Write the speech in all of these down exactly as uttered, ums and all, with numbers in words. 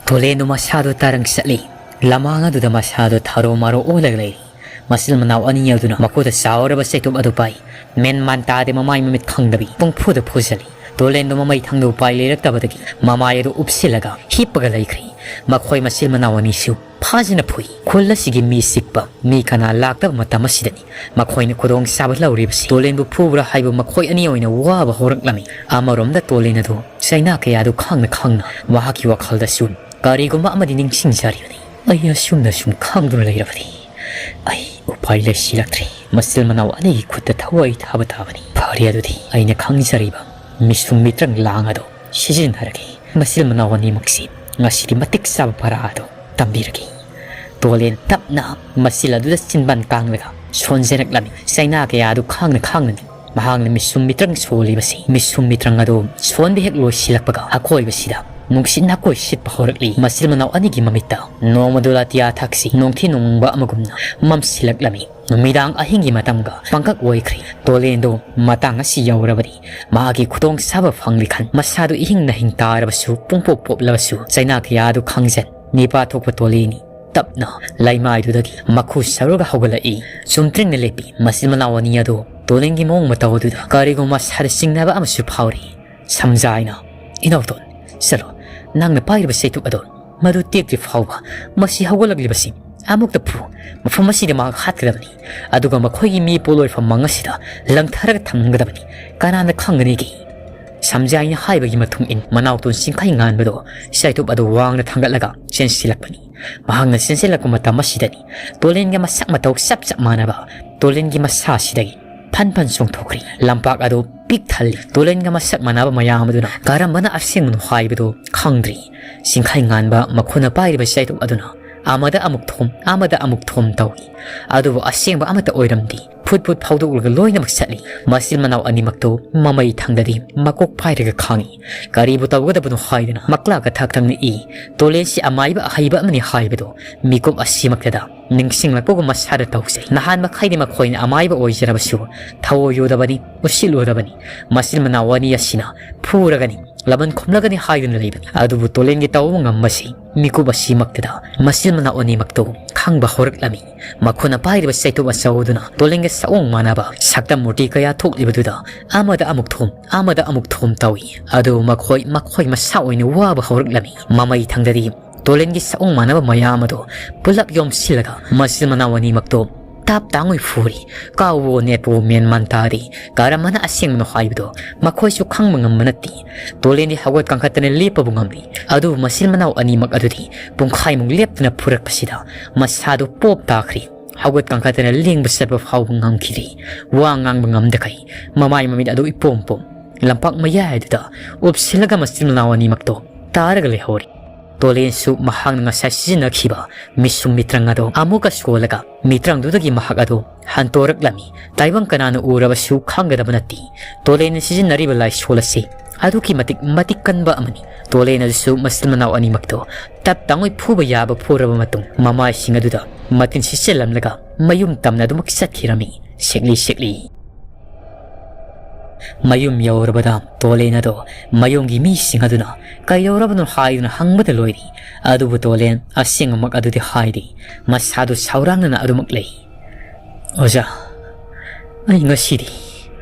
ꯇꯣꯂꯦꯟꯗꯨ ꯃꯁꯥꯗꯨ ꯇꯔꯪ ꯆꯠꯂꯤ꯫ ꯂꯃꯥꯡ ꯑꯗꯨꯗ ꯃꯁꯥꯗꯨ ꯊꯥꯔꯣ ꯃꯥꯔꯣ ꯑꯣꯜꯂꯒ ꯂꯩꯔꯤ꯫ ꯃꯆꯤꯟ ꯃꯅꯥꯎ ꯑꯅꯤ ꯑꯗꯨꯅ ꯃꯈꯨꯠꯇ ꯆꯥꯎꯔꯕ ꯆꯩꯇꯨꯞ ꯑꯗꯨ ꯄꯥꯏ꯫ ꯃꯦꯟ ꯃꯥꯟ ꯇꯥꯗꯦ, ꯃꯃꯥꯏ ꯃꯃꯤꯠ ꯈꯪꯗꯕꯤ ꯄꯨꯡꯐꯨꯗ ꯐꯨꯖꯜꯂꯤ꯫ ꯇꯣꯂꯦꯟꯗꯨ ꯃꯃꯩ ꯊꯪꯗ ꯎꯄꯥꯏ ꯂꯩꯔꯛꯇꯕꯗꯒꯤ ꯃꯃꯥꯏ ꯑꯗꯨ ꯎꯞꯁꯤꯜꯂꯒ ꯍꯤꯞꯄꯒ ꯂꯩꯈ꯭ꯔꯦ꯫ ꯃꯈꯣꯏ ꯃꯆꯤꯟ ꯃꯅꯥꯎ ꯑꯅꯤꯁꯨ ꯐꯥꯖꯅ ꯐꯨꯏ꯫ ꯈꯨꯜ ꯑꯁꯤꯒꯤ ꯃꯤ ꯆꯤꯛꯄ, ꯃꯤ ꯀꯅꯥ ꯂꯥꯛꯇꯕ ꯃꯇꯝ ꯑꯁꯤꯗꯅꯤ ꯃꯈꯣꯏꯅ ꯈꯨꯗꯣꯡꯆꯥꯕ ꯂꯧꯔꯤꯕꯁꯤ꯫ ꯇꯣꯂꯦꯟꯕꯨ ꯐꯨꯕ꯭ꯔꯥ ꯍꯥꯏꯕ ꯃꯈꯣꯏ ꯑꯅꯤ ꯑꯣꯏꯅ ꯋꯥꯕ ꯍꯧꯔꯛꯂꯝꯃꯤ꯫ ꯑꯃꯔꯣꯝꯗ ꯇꯣꯂꯦꯟ ꯑꯗꯨ ꯆꯩꯅꯥ ꯀꯌꯥꯗꯨ ꯈꯪꯅ ꯈꯪꯅ ꯃꯍꯥꯛꯀꯤ ꯋꯥꯈꯜꯗꯁꯨ ꯀꯔꯤꯒꯨꯝꯕ ꯑꯃꯗꯤ ꯅꯤꯡꯁꯤꯡꯖꯔꯤꯕꯅꯤ꯫ "ꯑꯩ ꯑꯁꯨꯝꯅ ꯁꯨꯝ ꯈꯥꯡꯗꯨꯅ ꯂꯩꯔꯕꯗꯤ ꯑꯩ ꯎꯄꯥꯏ ꯂꯩꯁꯤꯜꯂꯛꯇ꯭ꯔꯦ꯫ ꯃꯆꯤꯟ ꯃꯅꯥꯎ ꯑꯅꯤꯒꯤ ꯈꯨꯠꯇ ꯊꯋꯥꯏ ꯊꯥꯕ ꯇꯥꯕꯅꯤ꯫ ꯐꯔꯦ, ꯑꯗꯨꯗꯤ ꯑꯩꯅ ꯈꯪꯖꯔꯤꯕ ꯃꯤꯁꯨꯝ ꯃꯤꯇ꯭ꯔꯪ ꯂꯥꯡ ꯑꯗꯨ ꯁꯤꯖꯤꯟꯅꯔꯒꯦ꯫ ꯃꯆꯤꯟ ꯃꯅꯥꯎ ꯑꯅꯤꯃꯛꯁꯤ ꯉꯁꯤꯗꯤ ꯃꯇꯤꯛ ꯆꯥꯕ ꯄꯔꯥ ꯑꯗꯨ ꯇꯝꯕꯤꯔꯒꯦ꯫" ꯇꯣꯂꯦꯟ ꯇꯞꯅ ꯃꯆꯤꯜ ꯑꯗꯨꯗ ꯆꯤꯟꯕꯥꯟ ꯀꯥꯡꯂꯒ ꯁꯣꯟꯖꯔꯛꯂꯝꯃꯤ꯫ ꯆꯩꯅꯥ ꯀꯌꯥ ꯑꯗꯨ ꯈꯥꯡꯅ ꯈꯥꯡꯅꯅꯤ ꯃꯍꯥꯛꯅ ꯃꯤꯁꯨꯝ ꯃꯤꯇ꯭ꯔꯪ ꯁꯣꯜꯂꯤꯕꯁꯤ꯫ ꯃꯤꯁꯨꯝ ꯃꯤꯇ꯭ꯔꯪ ꯑꯗꯨ ꯁꯣꯟꯕ ꯍꯦꯛ ꯂꯣꯏꯁꯤꯜꯂꯛꯄꯒ ꯑꯀꯣꯏꯕꯁꯤꯗ ꯅꯨꯡꯁꯤꯠ ꯅꯥꯀꯣꯏ ꯁꯤꯠꯄ ꯍꯧꯔꯛꯂꯤ꯫ ꯃꯆꯤꯟ ꯃꯅꯥꯎ ꯑꯅꯤꯒꯤ ꯃꯃꯤꯠꯇ ꯅꯣꯡꯃꯗꯨ ꯑꯇꯤꯌꯥ ꯊꯥꯛꯁꯤ ꯅꯣꯡꯊꯤ ꯅꯣꯡꯃꯪꯕ ꯑꯃꯒꯨꯝꯅ ꯃꯝꯁꯤꯜꯂꯛꯂꯝꯃꯤ꯫ ꯅꯨꯃꯤꯗꯥꯡ ꯑꯍꯤꯡꯒꯤ ꯃꯇꯝꯒ ꯄꯪꯀꯛ ꯑꯣꯏꯈ꯭ꯔꯦ꯫ ꯇꯣꯂꯦꯟꯗꯣ ꯃꯇꯥꯡ ꯑꯁꯤ ꯌꯧꯔꯕꯗꯤ ꯃꯍꯥꯛꯀꯤ ꯈꯨꯗꯣꯡꯆꯥꯕ ꯐꯪꯂꯤ ꯈꯟ ꯃꯁꯥꯗꯨ ꯏꯍꯤꯡ ꯅꯥꯍꯤꯡ ꯇꯥꯔꯕꯁꯨ, ꯄꯨꯡꯄꯣꯞ ꯄꯣꯞꯂꯕꯁꯨ ꯆꯩꯅꯥ ꯀꯌꯥꯗꯨ ꯈꯪꯖꯟ ꯅꯤꯄꯥ ꯊꯣꯛꯄ ꯇꯣꯂꯦꯟꯅꯤ ꯇꯞꯅ ꯂꯩꯃꯥꯏꯗꯨꯗꯒꯤ ꯃꯈꯨ ꯁꯧꯔꯒ ꯍꯧꯒꯠꯂꯛꯏ꯫ ꯆꯨꯝꯇ꯭ꯔꯤꯡꯅ ꯂꯦꯞꯄꯤ꯫ ꯃꯆꯤꯟ ꯃꯅꯥꯎ ꯑꯅꯤ ꯑꯗꯨ ꯇꯣꯂꯦꯟꯒꯤ ꯃꯑꯣꯡ ꯃꯇꯧ ꯑꯗꯨꯗ ꯀꯔꯤꯒꯨꯝꯕ ꯃꯁꯥꯗ ꯆꯤꯡꯅꯕ ꯑꯃꯁꯨ ꯐꯥꯎꯔꯤ꯫ ꯁꯝꯖꯥꯏꯅ, "ꯏꯅꯥꯎꯇꯣꯟ, ꯆꯠꯂꯣ, ꯅꯪꯅ ꯄꯥꯏꯔꯤꯕ ꯆꯩꯇꯨꯞ ꯑꯗꯣ ꯃꯗꯨ ꯇꯦꯛꯇ꯭ꯔꯤ ꯐꯥꯎꯕ ꯃꯁꯤ ꯍꯧꯒꯠꯂꯛꯂꯤꯕꯁꯤ ꯑꯃꯨꯛꯇ ꯐꯨ꯫ ꯃꯐꯝ ꯑꯁꯤꯗ ꯃꯍꯥꯛ ꯍꯥꯠꯀꯗꯕꯅꯤ꯫ ꯑꯗꯨꯒ ꯃꯈꯣꯏꯒꯤ ꯃꯤ ꯄꯣꯠꯂꯣꯏ ꯐꯝ ꯃꯪ ꯑꯁꯤꯗ ꯂꯪꯊꯔꯒ ꯊꯝꯒꯗꯕꯅꯤ꯫ ꯀꯅꯥꯅ ꯈꯪꯒꯅꯤꯒꯦ?" ꯁꯝꯖꯥꯏꯅ ꯍꯥꯏꯕꯒꯤ ꯃꯇꯨꯡ ꯏꯟ ꯃꯅꯥꯎꯇꯣꯟ ꯆꯤꯡꯈꯩ ꯉꯥꯟꯕꯗꯣ ꯆꯩꯇꯨꯞ ꯑꯗꯨ ꯋꯥꯡꯅ ꯊꯥꯡꯒꯠꯂꯒ ꯆꯦꯟꯁꯤꯜꯂꯛꯄꯅꯤ꯫ ꯃꯍꯥꯛꯅ ꯆꯦꯟꯁꯤꯜꯂꯛꯄ ꯃꯇꯝ ꯑꯁꯤꯗꯅꯤ ꯇꯣꯂꯦꯟꯒ ꯃꯁꯛ ꯃꯇꯧ ꯆꯞ ꯆꯞ ꯃꯥꯟꯅꯕ ꯇꯣꯂꯦꯟꯒꯤ ꯃꯁꯥꯁꯤꯗꯒꯤ ꯐꯟ ꯐꯟ ꯆꯣꯡꯊꯣꯛꯈ꯭ꯔꯤ꯫ ꯂꯝꯄꯥꯛ ꯑꯗꯨ ꯄꯤꯛ ꯊꯜꯂꯤ꯫ ꯇꯣꯂꯦꯟꯒ ꯃꯁꯛ ꯃꯥꯟꯅꯕ ꯃꯌꯥꯝ ꯑꯗꯨꯅ ꯀꯔꯝꯕꯅ ꯑꯁꯦꯡꯕꯅꯣ ꯍꯥꯏꯕꯗꯨ ꯈꯪꯗ꯭ꯔꯤ꯫ ꯆꯤꯡꯈꯩ ꯉꯥꯟꯕ ꯃꯈꯣꯏꯅ ꯄꯥꯏꯔꯤꯕ ꯆꯩꯇꯨꯞ ꯑꯗꯨꯅ ꯑꯃꯗ ꯑꯃꯨꯛ ꯊꯣꯝ, ꯑꯃꯗ ꯑꯃꯨꯛ ꯊꯣꯝ ꯇꯧꯏ꯫ ꯑꯗꯨꯕꯨ ꯑꯁꯦꯡꯕ ꯑꯃꯠꯇ ꯑꯣꯏꯔꯝꯗꯦ꯫ ꯐꯨꯠ ꯐꯨꯠ ꯐꯥꯎꯗꯣꯛꯂꯒ ꯂꯣꯏꯅꯃꯛ ꯆꯠꯂꯤ꯫ ꯃꯆꯤꯟ ꯃꯅꯥꯎ ꯑꯅꯤꯃꯛꯇꯨ ꯃꯃꯩ ꯊꯪꯗꯗꯤ ꯃꯀꯣꯛ ꯄꯥꯏꯔꯒ ꯈꯥꯡꯏ꯫ ꯀꯔꯤꯕꯨ ꯇꯧꯒꯗꯕꯅꯣ ꯍꯥꯏꯗꯨꯅ ꯃꯀ꯭ꯂꯥꯛ ꯀꯊꯥꯛ ꯊꯪꯅ ꯏ꯫ ꯇꯣꯂꯦꯟꯁꯤ ꯑꯃꯥꯏꯕ ꯑꯍꯩꯕ ꯑꯃꯅꯤ ꯍꯥꯏꯕꯗꯨ ꯃꯤꯀꯨꯞ ꯑꯁꯤꯃꯛꯇꯗ ꯅꯤꯡꯁꯤꯡꯂꯛꯄꯒꯨꯝ ꯃꯁꯥꯗ ꯇꯧꯖꯩ꯫ ꯅꯍꯥꯟ ꯃꯈꯩꯗꯤ ꯃꯈꯣꯏꯅ ꯑꯃꯥꯏꯕ ꯑꯣꯏꯖꯔꯕꯁꯨ ꯊꯧꯑꯣꯏꯔꯨꯗꯕꯅꯤ, ꯎꯁꯤꯠꯂꯨꯗꯕꯅꯤ꯫ ꯃꯆꯤꯟ ꯃꯅꯥꯎ ꯑꯅꯤ ꯑꯁꯤꯅ ꯐꯨꯔꯒꯅꯤ, ꯂꯃꯟ ꯈꯨꯝꯂꯒꯅꯤ ꯍꯥꯏꯗꯨꯅ ꯂꯩꯕꯅꯤ꯫ ꯑꯗꯨꯕꯨ ꯇꯣꯂꯦꯟꯒꯤ ꯇꯧꯕ ꯉꯝꯕꯁꯤ ꯃꯤꯀꯨꯞ ꯑꯁꯤꯃꯛꯇꯗ ꯃꯆꯤꯟ ꯃꯅꯥꯎ ꯑꯅꯤꯃꯛꯇꯨ ꯈꯪꯕ ꯍꯧꯔꯛꯂꯝꯃꯤ꯫ ꯃꯈꯣꯏꯅ ꯄꯥꯏꯔꯤꯕ ꯆꯩꯇꯨꯞ ꯑꯆꯧꯕꯗꯨꯅ ꯇꯣꯂꯦꯟꯒ ꯁꯑꯣꯡ ꯃꯥꯟꯅꯕ ꯁꯛꯇꯝ ꯃꯨꯔꯇꯤ ꯀꯌꯥ ꯊꯣꯛꯂꯤꯕꯗꯨꯗ ꯑꯃꯗ ꯑꯃꯨꯛ ꯊꯣꯝ, ꯑꯃꯗ ꯑꯃꯨꯛ ꯊꯣꯝ ꯇꯧꯏ꯫ ꯑꯗꯨꯕꯨ ꯃꯈꯣꯏ, ꯃꯈꯣꯏ ꯃꯁꯥ ꯑꯣꯏꯅ ꯋꯥꯕ ꯍꯧꯔꯛꯂꯝꯃꯤ꯫ ꯃꯃꯩ ꯊꯪꯗꯗꯤ ꯇꯣꯂꯦꯟꯒꯤ ꯁꯑꯣꯡ ꯃꯥꯟꯅꯕ ꯃꯌꯥꯝ ꯑꯗꯨ ꯄꯨꯂꯞ ꯌꯣꯝꯁꯤꯜꯂꯒ ꯃꯆꯤꯟ ꯃꯅꯥꯎ ꯑꯅꯤꯃꯛꯇꯨ ꯇꯥꯞ ꯇꯥꯡꯉꯣꯏ ꯐꯨꯔꯤ꯫ ꯀꯥꯎꯋꯣ ꯅꯦꯠꯄꯣ ꯃꯦꯟ ꯃꯥꯟ ꯇꯥꯗꯦ꯫ ꯀꯔꯝꯕꯅ ꯑꯁꯦꯡꯕꯅꯣ ꯍꯥꯏꯕꯗꯨ ꯃꯈꯣꯏꯁꯨ ꯈꯪꯕ ꯉꯝꯕ ꯅꯠꯇꯦ꯫ ꯇꯣꯂꯦꯟꯗꯤ ꯍꯧꯒꯠ ꯀꯥꯡꯈꯠꯇꯅ ꯂꯦꯞꯄꯕꯨ ꯉꯝꯂꯤ꯫ ꯑꯗꯨꯕꯨ ꯃꯆꯤꯟ ꯃꯅꯥꯎ ꯑꯅꯤꯃꯛ ꯑꯗꯨꯗꯤ ꯄꯨꯡꯈꯥꯏꯃꯨꯛ ꯂꯦꯞꯇꯅ ꯐꯨꯔꯛꯄꯁꯤꯗ ꯃꯁꯥꯗꯨ ꯄꯣꯞ ꯇꯥꯈ꯭ꯔꯤ꯫ ꯍꯧꯒꯠ ꯀꯥꯡꯈꯠꯇꯅ ꯂꯦꯡꯕ ꯆꯠꯄ ꯐꯥꯎꯕ ꯉꯝꯈꯤꯗ꯭ꯔꯤ꯫ ꯋꯥ ꯉꯥꯡꯕ ꯉꯝꯗꯈꯩ ꯃꯃꯥꯏ ꯃꯃꯤꯠ ꯑꯗꯨ ꯏꯄꯣꯝ ꯄꯣꯝ ꯂꯝꯄꯥꯛ ꯃꯌꯥꯏ ꯑꯗꯨꯗ ꯎꯞꯁꯤꯜꯂꯒ ꯃꯆꯤꯟ ꯃꯅꯥꯎ ꯑꯅꯤꯃꯛꯇꯣ ꯇꯥꯔꯒ ꯂꯩꯍꯧꯔꯤ꯫ ꯇꯣꯂꯦꯟꯁꯨ ꯃꯍꯥꯛꯅ ꯉꯁꯥꯏ ꯁꯤꯖꯤꯟꯅꯈꯤꯕ ꯃꯤꯁꯨꯝ ꯃꯤꯇ꯭ꯔꯪ ꯑꯗꯣ ꯑꯃꯨꯛꯀ ꯁꯣꯜꯂꯒ ꯃꯤꯇ꯭ꯔꯪꯗꯨꯗꯒꯤ ꯃꯍꯥꯛ ꯑꯗꯣ ꯍꯟꯇꯣꯔꯛꯂꯝꯃꯤ꯫ ꯇꯥꯏꯕꯪ ꯀꯅꯥꯅ ꯎꯔꯕꯁꯨ ꯈꯪꯒꯗꯕ ꯅꯠꯇꯦ꯫ ꯇꯣꯂꯦꯟꯅ ꯁꯤꯖꯤꯟꯅꯔꯤꯕ ꯂꯥꯏꯁꯣꯜ ꯑꯁꯤ ꯑꯗꯨꯛꯀꯤ ꯃꯇꯤꯛ ꯃꯇꯤꯛ ꯀꯟꯕ ꯑꯃꯅꯤ꯫ ꯇꯣꯂꯦꯟ ꯑꯗꯨꯁꯨ ꯃꯆꯤꯟ ꯃꯅꯥꯎ ꯑꯅꯤꯃꯛꯇꯣ ꯇꯞ ꯇꯥꯡꯉꯣꯏ ꯐꯨꯕ ꯌꯥꯕ ꯐꯨꯔꯕ ꯃꯇꯨꯡ ꯃꯃꯥꯏꯁꯤꯡ ꯑꯗꯨꯗ ꯃꯇꯤꯟ ꯁꯤꯠꯆꯜꯂꯝꯂꯒ ꯃꯌꯨꯝ ꯇꯝꯅ ꯑꯗꯨꯃꯛ ꯆꯠꯈꯤꯔꯝꯃꯤ꯫ ꯁꯦꯛꯂꯤ ꯁꯦꯛꯂꯤ꯫ ꯃꯌꯨꯝ ꯌꯧꯔꯕꯗ ꯇꯣꯂꯦꯟ ꯑꯗꯣ ꯃꯌꯨꯝꯒꯤ ꯃꯤꯁꯤꯡ ꯑꯗꯨꯅ ꯀꯩꯗꯧꯔꯕꯅꯣ ꯍꯥꯏꯗꯨꯅ ꯍꯪꯕꯗ ꯂꯣꯏꯔꯤ꯫ ꯑꯗꯨꯕꯨ ꯇꯣꯂꯦꯟ ꯑꯁꯦꯡꯕꯃꯛ ꯑꯗꯨꯗꯤ ꯍꯥꯏꯗꯦ꯫ ꯃꯁꯥꯗꯨ ꯁꯥꯎꯔꯥꯡꯅꯅ ꯑꯗꯨꯃꯛ ꯂꯩ꯫ "ꯑꯣꯖꯥ, ꯑꯩ ꯉꯁꯤꯗꯤ,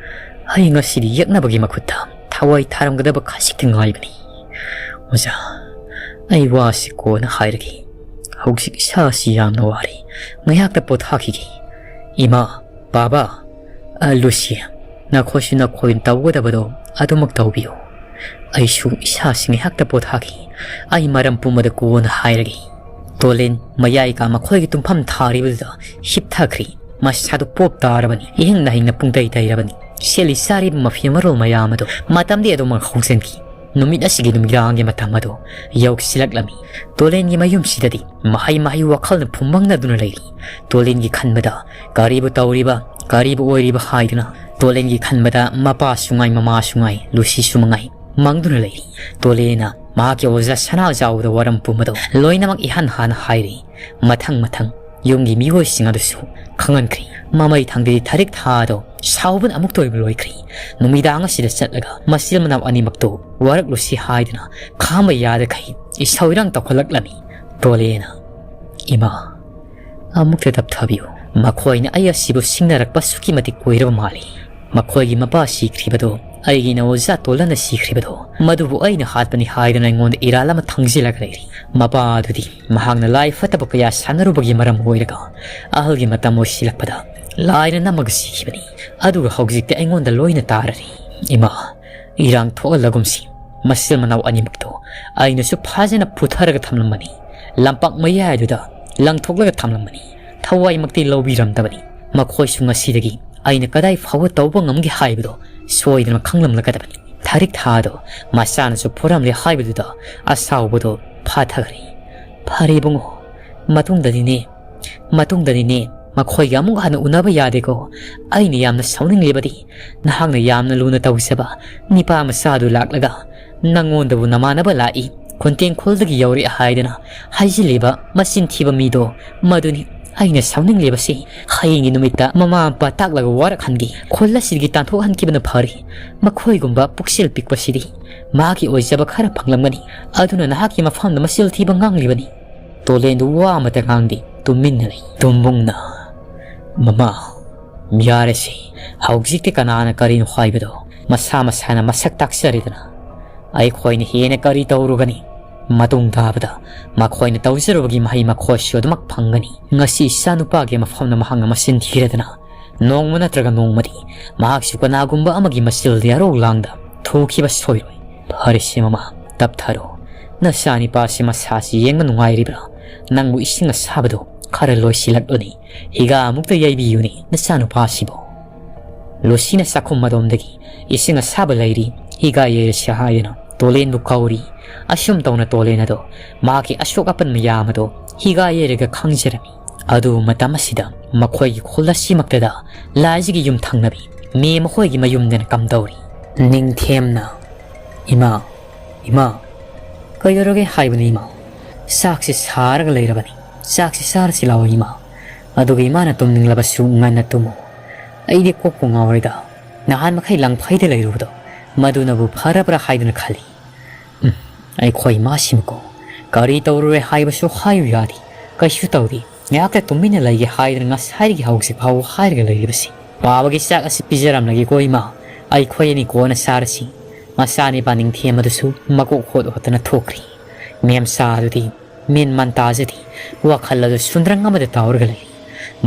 ꯑꯩ ꯉꯁꯤꯗꯤ ꯌꯦꯛꯅꯕꯒꯤ ꯃꯈꯨꯠꯇ ꯊꯋꯥꯏ ꯊꯥꯔꯝꯒꯗꯕ ꯈꯖꯤꯛꯇ ꯉꯥꯏꯕꯅꯤ꯫ ꯑꯣꯖꯥ, ꯑꯩ ꯋꯥꯁꯤ ꯀꯣꯟꯅ ꯍꯥꯏꯔꯒꯦ꯫ ꯍꯧꯖꯤꯛ ꯏꯁꯥꯁꯤ ꯌꯥꯝꯅ ꯋꯥꯔꯦ꯫ ꯉꯥꯏꯍꯥꯛꯇ ꯄꯣꯊꯥꯈꯤꯒꯦ꯫ ꯏꯃꯥ, ꯕꯥꯕꯥ, ꯑ, ꯂꯨꯁꯤ, ꯅꯈꯣꯏꯁꯨ ꯅꯈꯣꯏꯅ ꯇꯧꯒꯗꯕꯗꯣ ꯑꯗꯨꯃꯛ ꯇꯧꯕꯤꯌꯨ꯫ ꯑꯩꯁꯨ ꯏꯁꯥꯁꯤ ꯉꯥꯏꯍꯥꯛꯇ ꯄꯣꯊꯥꯈꯤ꯫ ꯑꯩ ꯃꯔꯝ ꯄꯨꯝꯕꯗ ꯀꯣꯟꯅ ꯍꯥꯏꯔꯒꯦ꯫" ꯇꯣꯂꯦꯟ ꯃꯌꯥꯏ ꯀꯥ ꯃꯈꯣꯏꯒꯤ ꯇꯨꯝꯐꯝ ꯊꯥꯔꯤꯕꯗꯨꯗ ꯍꯤꯞꯊꯈ꯭ꯔꯤ꯫ ꯃꯁꯥꯗꯨ ꯄꯣꯞ ꯇꯥꯔꯕꯅꯤ꯫ ꯏꯍꯤꯡ ꯅꯥꯍꯤꯡꯅ ꯄꯨꯡꯇꯩ ꯇꯩꯔꯕꯅꯤ꯫ ꯁꯦꯠꯂꯤ ꯆꯥꯔꯤꯕ ꯃꯐꯤ ꯃꯔꯣꯜ ꯃꯌꯥꯝ ꯑꯗꯨ ꯃꯇꯝꯗꯤ ꯑꯗꯨꯃꯛ ꯍꯧꯖꯤꯟꯈꯤ꯫ ꯅꯨꯃꯤꯠ ꯑꯁꯤꯒꯤ ꯅꯨꯃꯤꯗꯥꯡꯒꯤ ꯃꯇꯝ ꯑꯗꯨ ꯌꯧꯁꯤꯜꯂꯛꯂꯝꯃꯤ꯫ ꯇꯣꯂꯦꯟꯒꯤ ꯃꯌꯨꯝꯁꯤꯗꯗꯤ ꯃꯍꯩ ꯃꯍꯩ ꯋꯥꯈꯜꯅ ꯐꯨꯝꯕꯪꯅꯗꯨꯅ ꯂꯩꯔꯤ꯫ ꯇꯣꯂꯦꯟꯒꯤ ꯈꯟꯕꯗ ꯀꯔꯤꯕꯨ ꯇꯧꯔꯤꯕ, ꯀꯔꯤꯕꯨ ꯑꯣꯏꯔꯤꯕ ꯍꯥꯏꯗꯨꯅ ꯇꯣꯂꯦꯟꯒꯤ ꯈꯟꯕꯗ ꯃꯄꯥꯁꯨ ꯉꯥꯏ, ꯃꯃꯥꯁꯨ ꯉꯥꯏ, ꯂꯨꯁꯤꯁꯨ ꯃꯉꯥꯏ ꯃꯪꯗꯨꯅ ꯂꯩꯔꯤ꯫ ꯇꯣꯂꯦꯟꯅ ꯃꯍꯥꯛꯀꯤ ꯑꯣꯖꯥ ꯁꯅꯥꯖꯥꯎꯗ ꯋꯥꯔꯝ ꯄꯨꯝꯕꯗꯨ ꯂꯣꯏꯅꯃꯛ ꯏꯍꯥꯟ ꯍꯥꯟꯅ ꯍꯥꯏꯔꯤ꯫ ꯃꯊꯪ ꯃꯊꯪ ꯌꯨꯝꯒꯤ ꯃꯤꯑꯣꯏꯁꯤꯡ ꯑꯗꯨꯁꯨ ꯈꯪꯍꯟꯈ꯭ꯔꯤ꯫ ꯃꯃꯩ ꯊꯪꯗꯗꯤ ꯊꯥꯔꯤꯛ ꯊꯥ ꯑꯗꯣ ꯁꯥꯎꯕꯅ ꯑꯃꯨꯛꯇ ꯑꯣꯏꯕ ꯂꯣꯏꯈ꯭ꯔꯤ꯫ ꯅꯨꯃꯤꯗꯥꯡ ꯑꯁꯤꯗ ꯆꯠꯂꯒ ꯃꯆꯤꯟ ꯃꯅꯥꯎ ꯑꯅꯤꯃꯛꯇꯨ ꯋꯥꯔꯛꯂꯨꯁꯤ ꯍꯥꯏꯗꯨꯅ ꯈꯥꯝꯕ ꯌꯥꯗꯈꯩ ꯏꯁꯧ ꯏꯔꯥꯡ ꯇꯧꯈꯠꯂꯛꯂꯝꯃꯤ꯫ ꯇꯣꯂꯦꯅ, "ꯏꯃꯥ, ꯑꯃꯨꯛꯇ ꯇꯞꯊꯕꯤꯌꯨ꯫ ꯃꯈꯣꯏꯅ ꯑꯩ ꯑꯁꯤꯕꯨ ꯁꯤꯡꯅꯔꯛꯄ ꯑꯁꯨꯛꯀꯤ ꯃꯇꯤꯛ ꯀꯨꯏꯔꯕ ꯃꯥꯜꯂꯤ꯫ ꯃꯈꯣꯏꯒꯤ ꯃꯄꯥ ꯁꯤꯈ꯭ꯔꯤꯕꯗꯣ, ꯑꯩꯒꯤ ꯏꯅꯥꯎ ꯑꯣꯖꯥ ꯇꯣꯂꯟꯅ ꯁꯤꯈ꯭ꯔꯤꯕꯗꯣ, ꯃꯗꯨꯕꯨ ꯑꯩꯅ ꯍꯥꯠꯄꯅꯤ ꯍꯥꯏꯗꯨꯅ ꯑꯩꯉꯣꯟꯗ ꯏꯔꯥꯜ ꯑꯃ ꯊꯪꯖꯤꯜꯂꯒ ꯂꯩꯔꯤ꯫ ꯃꯄꯥ ꯑꯗꯨꯗꯤ ꯃꯍꯥꯛꯅ ꯂꯥꯏ ꯐꯠꯇꯕ ꯀꯌꯥ ꯁꯥꯟꯅꯔꯨꯕꯒꯤ ꯃꯔꯝ ꯑꯣꯏꯔꯒ ꯑꯍꯜꯒꯤ ꯃꯇꯝ ꯑꯣꯏꯁꯤꯜꯂꯛꯄꯗ ꯂꯥꯏꯅ ꯅꯝꯃꯒ ꯁꯤꯈꯤꯕꯅꯤ꯫ ꯑꯗꯨꯒ ꯍꯧꯖꯤꯛꯇꯤ ꯑꯩꯉꯣꯟꯗ ꯂꯣꯏꯅ ꯇꯥꯔꯔꯤ꯫ ꯏꯃꯥ, ꯏꯔꯥꯡ ꯊꯣꯛꯍꯜꯂꯒꯨꯝꯁꯤ꯫ ꯃꯆꯤꯟ ꯃꯅꯥꯎ ꯑꯅꯤꯃꯛꯇꯣ ꯑꯩꯅꯁꯨ ꯐꯖꯅ ꯄꯨꯊꯔꯒ ꯊꯝꯂꯝꯕꯅꯤ꯫ ꯂꯝꯄꯥꯛ ꯃꯌꯥꯏꯗꯨꯗ ꯂꯪꯊꯣꯛꯂꯒ ꯊꯝꯂꯝꯕꯅꯤ꯫ ꯊꯋꯥꯏꯃꯛꯇꯤ ꯂꯧꯕꯤꯔꯝꯗꯕꯅꯤ꯫ ꯃꯈꯣꯏꯁꯨ ꯉꯁꯤꯗꯒꯤ ꯑꯩꯅ ꯀꯗꯥꯏ ꯐꯥꯎꯕ ꯇꯧꯕ ꯉꯝꯒꯦ ꯍꯥꯏꯕꯗꯣ ꯁꯣꯏꯗꯅ ꯈꯪꯂꯝꯂꯒꯗꯕꯅꯤ꯫" ꯊꯥꯔꯤꯛ ꯊꯥꯗꯣ ꯃꯆꯥꯅꯁꯨ ꯐꯨꯔꯝꯂꯦ ꯍꯥꯏꯕꯗꯨꯗ ꯑꯁꯥꯎꯕꯗꯣ ꯐꯥꯊꯈ꯭ꯔꯦ꯫ "ꯐꯔꯦ ꯏꯕꯨꯡꯉꯣ, ꯃꯇꯨꯡꯗꯗꯤꯅꯦ, ꯃꯇꯨꯡꯗꯗꯤꯅꯦ, ꯃꯈꯣꯏꯒ ꯑꯃꯨꯛ ꯍꯟꯅ ꯎꯅꯕ ꯌꯥꯗꯦꯀꯣ꯫ ꯑꯩꯅ ꯌꯥꯝꯅ ꯁꯥꯎꯅꯤꯡꯂꯤꯕꯗꯤ ꯅꯍꯥꯛꯅ ꯌꯥꯝꯅ ꯂꯨꯅ ꯇꯧꯖꯕ ꯅꯤꯄꯥ ꯃꯆꯥꯗꯨ ꯂꯥꯛꯂꯒ ꯅꯉꯣꯟꯗꯕꯨ ꯅꯃꯥꯟꯅꯕ ꯂꯥꯛꯏ, ꯈꯨꯟꯇꯦꯡꯈꯣꯜꯗꯒꯤ ꯌꯧꯔꯛꯏ ꯍꯥꯏꯗꯅ ꯍꯥꯏꯖꯤꯜꯂꯤꯕ ꯃꯆꯤꯟ ꯊꯤꯕ ꯃꯤꯗꯣ ꯃꯗꯨꯅꯤ꯫ ꯑꯩꯅ ꯁꯥꯎꯅꯤꯡꯂꯤꯕꯁꯤ ꯍꯌꯦꯡꯒꯤ ꯅꯨꯃꯤꯠꯇ ꯃꯃꯥ ꯃꯄꯥ ꯇꯥꯛꯂꯒ ꯋꯥꯔꯛꯍꯟꯒꯦ, ꯈꯨꯜ ꯑꯁꯤꯗꯒꯤ ꯇꯥꯟꯊꯣꯛꯍꯟꯈꯤꯕꯅ ꯐꯔꯦ꯫ ꯃꯈꯣꯏꯒꯨꯝꯕ ꯄꯨꯛꯆꯦꯜ ꯄꯤꯛꯄꯁꯤꯗꯤ ꯃꯥꯒꯤ ꯑꯣꯏꯖꯕ ꯈꯔ ꯐꯪꯂꯝꯒꯅꯤ, ꯑꯗꯨꯅ ꯅꯍꯥꯛꯀꯤ ꯃꯐꯝꯗ ꯃꯆꯤꯟ ꯊꯤꯕ ꯉꯥꯡꯂꯤꯕꯅꯤ꯫" ꯇꯣꯂꯦꯟꯗꯨ ꯋꯥ ꯑꯃꯇ ꯉꯥꯡꯗꯦ, ꯇꯨꯃꯤꯟꯅ ꯂꯩ꯫ ꯇꯨꯝꯕꯨꯡꯅ, "ꯃꯃꯥ, ꯌꯥꯔꯦꯁꯦ, ꯍꯧꯖꯤꯛꯇꯤ ꯀꯅꯥꯅ ꯀꯔꯤꯅꯣ ꯍꯥꯏꯕꯗꯣ ꯃꯁꯥ ꯃꯁꯥꯅ ꯃꯁꯛ ꯇꯥꯛꯆꯔꯦꯗꯅ꯫ ꯑꯩꯈꯣꯏꯅ ꯍꯦꯟꯅ ꯀꯔꯤ ꯇꯧꯔꯨꯒꯅꯤ? ꯃꯇꯨꯡ ꯇꯥꯕꯗ ꯃꯈꯣꯏꯅ ꯇꯧꯖꯔꯨꯕꯒꯤ ꯃꯍꯩ ꯃꯈꯣꯏꯁꯨ ꯑꯗꯨꯃꯛ ꯐꯪꯒꯅꯤ꯫ ꯉꯁꯤ ꯏꯆꯥꯅꯨꯄꯥꯒꯤ ꯃꯐꯝꯗ ꯃꯍꯥꯛꯅ ꯃꯆꯤꯟ ꯊꯤꯔꯗꯅ ꯅꯣꯡꯃ ꯅꯠꯇ꯭ꯔꯒ ꯅꯣꯡꯃꯗꯤ ꯃꯍꯥꯛꯁꯨ ꯀꯅꯥꯒꯨꯝꯕ ꯑꯃꯒꯤ ꯃꯆꯤꯜꯗ ꯌꯥꯔꯧ ꯂꯥꯡꯗ ꯊꯨꯈꯤꯕ ꯁꯣꯏꯔꯣꯏ꯫ ꯐꯔꯦꯁꯦ ꯃꯃꯥ, ꯇꯞꯊꯔꯣ꯫ ꯅꯆꯥꯅꯤꯄꯥꯁꯤ ꯃꯁꯥꯁꯤ ꯌꯦꯡꯕ ꯅꯨꯡꯉꯥꯏꯔꯤꯕ꯭ꯔꯥ? ꯅꯪꯕꯨ ꯏꯁꯤꯡ ꯑꯁꯥꯕꯗꯣ ꯈꯔ ꯂꯣꯏꯁꯤꯜꯂꯛꯂꯨꯅꯦ꯫ ꯍꯤꯒꯥ ꯑꯃꯨꯛꯇ ꯌꯩꯕꯤꯌꯨꯅꯦ ꯅꯆꯥꯅꯨꯄꯥꯁꯤꯕꯨ꯫" ꯂꯨꯁꯤꯅ ꯆꯥꯛꯈꯨꯝ ꯑꯗꯣꯝꯗꯒꯤ ꯏꯁꯤꯡ ꯑꯁꯥꯕ ꯂꯩꯔꯤ, ꯍꯤꯒꯥ ꯌꯩꯔꯁꯤ ꯍꯥꯏꯗꯨꯅ ꯇꯣꯂꯦꯟꯕꯨ ꯀꯧꯔꯤ꯫ ꯑꯁꯨꯝ ꯇꯧꯅ ꯇꯣꯂꯦꯟ ꯑꯗꯣ ꯃꯍꯥꯛꯀꯤ ꯑꯁꯣꯛ ꯑꯄꯟ ꯃꯌꯥꯝ ꯑꯗꯣ ꯍꯤꯒꯥ ꯌꯩꯔꯒ ꯈꯪꯖꯔꯝꯃꯤ꯫ ꯑꯗꯨ ꯃꯇꯝ ꯑꯁꯤꯗ ꯃꯈꯣꯏꯒꯤ ꯈꯨꯜ ꯑꯁꯤꯃꯛꯇꯗ ꯂꯥꯏꯖꯒꯤ ꯌꯨꯝ ꯊꯪꯅꯕꯤ ꯃꯦ ꯃꯈꯣꯏꯒꯤ ꯃꯌꯨꯝꯗꯅ ꯀꯝꯗꯧꯔꯤ꯫ ꯅꯤꯡꯊꯦꯝꯅ, "ꯏꯃꯥ, ꯏꯃꯥ, ꯀꯩꯗꯧꯔꯒꯦ ꯍꯥꯏꯕꯅꯤ ꯏꯃꯥ? ꯆꯥꯛꯁꯦ ꯁꯥꯔꯒ ꯂꯩꯔꯕꯅꯤ꯫ "ꯆꯥꯛꯁꯤ ꯆꯥꯔꯁꯤ ꯂꯥꯛꯑꯣ ꯏꯃꯥ꯫ ꯑꯗꯨꯒ ꯏꯃꯥꯅ ꯇꯨꯝꯅꯤꯡꯂꯕꯁꯨ ꯉꯟꯅ ꯇꯨꯝꯃꯨ꯫ ꯑꯩꯗꯤ ꯀꯣꯛꯄꯨ ꯉꯥꯎꯔꯦꯗ꯫ ꯅꯍꯥꯟ ꯃꯈꯩ ꯂꯪꯐꯩꯗ ꯂꯩꯔꯨꯕꯗꯣ ꯃꯗꯨꯅꯕꯨ ꯐꯔꯕ꯭ꯔꯥ ꯍꯥꯏꯗꯨꯅ ꯈꯜꯂꯤ꯫ ꯎꯝ, ꯑꯩꯈꯣꯏ ꯏꯃꯥꯁꯤꯃꯀꯣ ꯀꯔꯤ ꯇꯧꯔꯨꯔꯦ ꯍꯥꯏꯕꯁꯨ ꯍꯥꯏꯌꯨ ꯌꯥꯗꯦ꯫ ꯀꯩꯁꯨ ꯇꯧꯗꯦ꯫ ꯉꯥꯏꯍꯥꯛꯇ ꯇꯨꯃꯤꯟꯅ ꯂꯩꯒꯦ ꯍꯥꯏꯗꯅ ꯉꯁꯥꯏꯗꯒꯤ ꯍꯧꯖꯤꯛ ꯐꯥꯎꯕ ꯍꯥꯏꯔꯒ ꯂꯩꯔꯤꯕꯁꯤ꯫ ꯋꯥꯕꯒꯤ ꯆꯥꯛ ꯑꯁꯤ ꯄꯤꯖꯔꯝꯂꯒꯦꯀꯣ ꯏꯃꯥ꯫ ꯑꯩꯈꯣꯏ ꯑꯅꯤ ꯀꯣꯟꯅ ꯆꯥꯔꯁꯤ꯫" ꯃꯆꯥꯅꯤꯄꯥ ꯅꯤꯡꯊꯦꯝ ꯑꯗꯨꯁꯨ ꯃꯀꯣꯛ ꯍꯣꯠ ꯍꯣꯠꯇꯅ ꯊꯣꯛꯈ꯭ꯔꯤ꯫ ꯃꯦꯝꯆꯥ ꯑꯗꯨꯗꯤ ꯃꯦꯟ ꯃꯥꯟ ꯇꯥꯖꯗꯦ꯫ ꯋꯥꯈꯜ ꯑꯗꯨ ꯁꯨꯟꯗ꯭ꯔꯪ ꯑꯃꯗ ꯇꯥꯎꯔꯒ ꯂꯩꯔꯤ꯫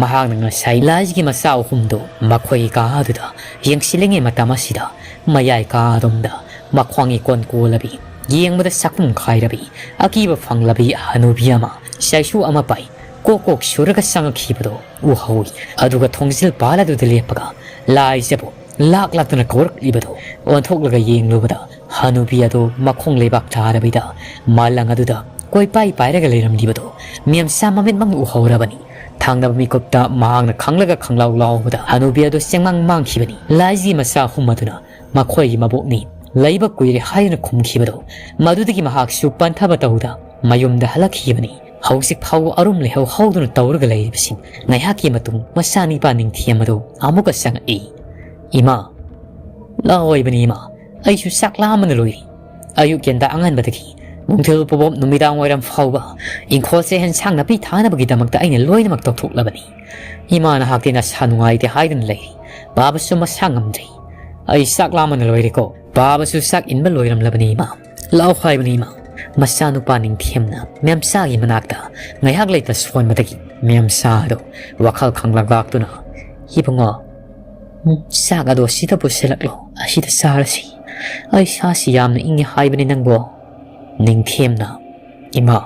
ꯃꯍꯥꯛꯅ ꯉꯁꯥꯏ ꯂꯥꯏꯖꯒꯤ ꯃꯆꯥ ꯑꯍꯨꯝꯗꯨ ꯃꯈꯣꯏꯒꯤ ꯀꯥ ꯑꯗꯨꯗ ꯌꯦꯡꯁꯤꯜꯂꯤꯉꯩ ꯃꯇꯝ ꯑꯁꯤꯗ ꯃꯌꯥꯏ ꯀꯥ ꯑꯗꯣꯝꯗ ꯃꯈ꯭ꯋꯥꯡꯒꯤ ꯀꯣꯟ ꯀꯣꯜꯂꯕꯤ, ꯌꯦꯡꯕꯗ ꯁꯛꯐꯝ ꯈꯥꯏꯔꯕꯤ, ꯑꯀꯤꯕ ꯐꯪꯂꯕꯤ ꯍꯅꯨꯕꯤ ꯑꯃ ꯆꯩꯁꯨ ꯑꯃ ꯄꯥꯏ ꯀꯣꯛ ꯀꯣꯛ ꯁꯨꯔꯒ ꯆꯪꯉꯛꯈꯤꯕꯗꯨ ꯎꯍꯧꯏ꯫ ꯑꯗꯨꯒ ꯊꯣꯡꯖꯤꯜ ꯄꯥꯜ ꯑꯗꯨꯗ ꯂꯦꯞꯄꯒ ꯂꯥꯏꯖꯕꯨ ꯂꯥꯛ ꯂꯥꯛꯇꯅ ꯀꯧꯔꯛꯂꯤꯕꯗꯨ ꯑꯣꯟꯊꯣꯛꯂꯒ ꯌꯦꯡꯂꯨꯕꯗ ꯍꯅꯨꯕꯤ ꯑꯗꯨ ꯃꯈꯣꯡ ꯂꯩꯕꯥꯛ ꯊꯥꯔꯕꯤꯗ ꯃꯥꯂꯪ ꯑꯗꯨꯗ ꯀꯣꯏꯄꯥꯏ ꯄꯥꯏꯔꯒ ꯂꯩꯔꯝꯂꯤꯕꯗꯨ ꯃꯦꯝꯆꯥ ꯃꯃꯤꯠꯃꯛꯅ ꯎꯍꯧꯔꯕꯅꯤ꯫ ꯊꯪꯅꯕ ꯃꯤꯀꯨꯞꯇ ꯃꯍꯥꯛꯅ ꯈꯪꯂꯒ ꯈꯪꯂꯥꯎ ꯂꯥꯎꯕꯗ ꯍꯅꯨꯕꯤ ꯑꯗꯨ ꯆꯦꯡꯃꯥꯡ ꯃꯥꯡꯈꯤꯕꯅꯤ꯫ ꯂꯥꯏꯖꯤ ꯃꯆꯥ ꯑꯍꯨꯝ ꯑꯗꯨꯅ ꯃꯈꯣꯏꯒꯤ ꯃꯕꯣꯛꯅꯤ, ꯂꯩꯕ ꯀꯨꯏꯔꯦ ꯍꯥꯏꯗꯨꯅ ꯈꯨꯝꯈꯤꯕꯗꯨ ꯃꯗꯨꯗꯒꯤ ꯃꯍꯥꯛꯁꯨ ꯄꯟꯊꯕ ꯇꯧꯗ ꯃꯌꯨꯝꯗ ꯍꯜꯂꯛꯈꯤꯕꯅꯤ꯫ ꯍꯧꯖꯤꯛ ꯐꯥꯎꯕ ꯑꯔꯨꯝ ꯂꯩꯍꯧ ꯍꯧꯗꯨꯅ ꯇꯧꯔꯒ ꯂꯩꯔꯤꯕꯁꯤꯡ꯫ ꯉꯥꯏꯍꯥꯛꯀꯤ ꯃꯇꯨꯡ ꯃꯆꯥꯅꯤꯄꯥ ꯅꯤꯡꯊꯦꯝ ꯑꯗꯨ ꯑꯃꯨꯛꯀ ꯆꯪꯉꯛꯏ꯫ "ꯏꯃꯥ, ꯂꯥꯛꯑꯣꯏꯕꯅꯤ ꯏꯃꯥ, ꯑꯩꯁꯨ ꯆꯥꯛ ꯂꯥꯝꯕꯅ ꯂꯣꯏꯔꯦ꯫ ꯑꯌꯨꯛ ꯌꯦꯟꯗꯥ ꯑꯉꯟꯕꯗꯒꯤ ꯅꯨꯡꯊꯤꯜ ꯄꯣꯕꯣꯞ ꯅꯨꯃꯤꯗꯥꯡ ꯋꯥꯏꯔꯝ ꯐꯥꯎꯕ ꯏꯪꯈꯣꯜꯁꯦ ꯍꯦꯟꯁꯥꯡ ꯅꯥꯄꯤ ꯊꯥꯅꯕꯒꯤꯗꯃꯛꯇ ꯑꯩꯅ ꯂꯣꯏꯅꯃꯛ ꯇꯧꯊꯣꯛꯂꯕꯅꯤ꯫ ꯏꯃꯥ ꯅꯍꯥꯛꯇꯤ ꯅꯁꯥ ꯅꯨꯡꯉꯥꯏꯇꯦ ꯍꯥꯏꯗꯨꯅ ꯂꯩꯔꯤ꯫ ꯕꯥꯕꯁꯨ ꯃꯁꯥ ꯉꯝꯗ꯭ꯔꯤ꯫ ꯑꯩ ꯆꯥꯛ ꯂꯥꯝꯕꯅ ꯂꯣꯏꯔꯦꯀꯣ꯫ ꯕꯥꯕꯁꯨ ꯆꯥꯛ ꯏꯟꯕ ꯂꯣꯏꯔꯝꯂꯕꯅꯤ ꯏꯃꯥ꯫ ꯂꯥꯛꯑꯣ ꯍꯥꯏꯕꯅꯤ ꯏꯃꯥ꯫" ꯃꯆꯥꯅꯨꯄꯥ ꯅꯤꯡꯊꯦꯝꯅ ꯃꯦꯝꯆꯥꯒꯤ ꯃꯅꯥꯛꯇ ꯉꯥꯏꯍꯥꯛ ꯂꯩꯇ ꯁꯣꯟꯕꯗꯒꯤ ꯃꯦꯝꯆꯥ ꯑꯗꯨ ꯋꯥꯈꯜ ꯈꯪꯂꯛ ꯂꯥꯛꯇꯨꯅ, "ꯏꯕꯨꯡꯉꯣ, ꯎꯝ, ꯆꯥꯛ ꯑꯗꯣ ꯁꯤꯗ ꯄꯨꯁꯤꯜꯂꯛꯂꯣ, ꯑꯁꯤꯗ ꯆꯥꯔꯁꯤ꯫ ꯑꯩ ꯁꯥꯁꯤ ꯌꯥꯝꯅ ꯏꯪꯉꯦ ꯍꯥꯏꯕꯅꯤ ꯅꯪꯕꯣ꯫" ꯅꯤꯡꯊꯦꯝꯅ, "ꯏꯃꯥ,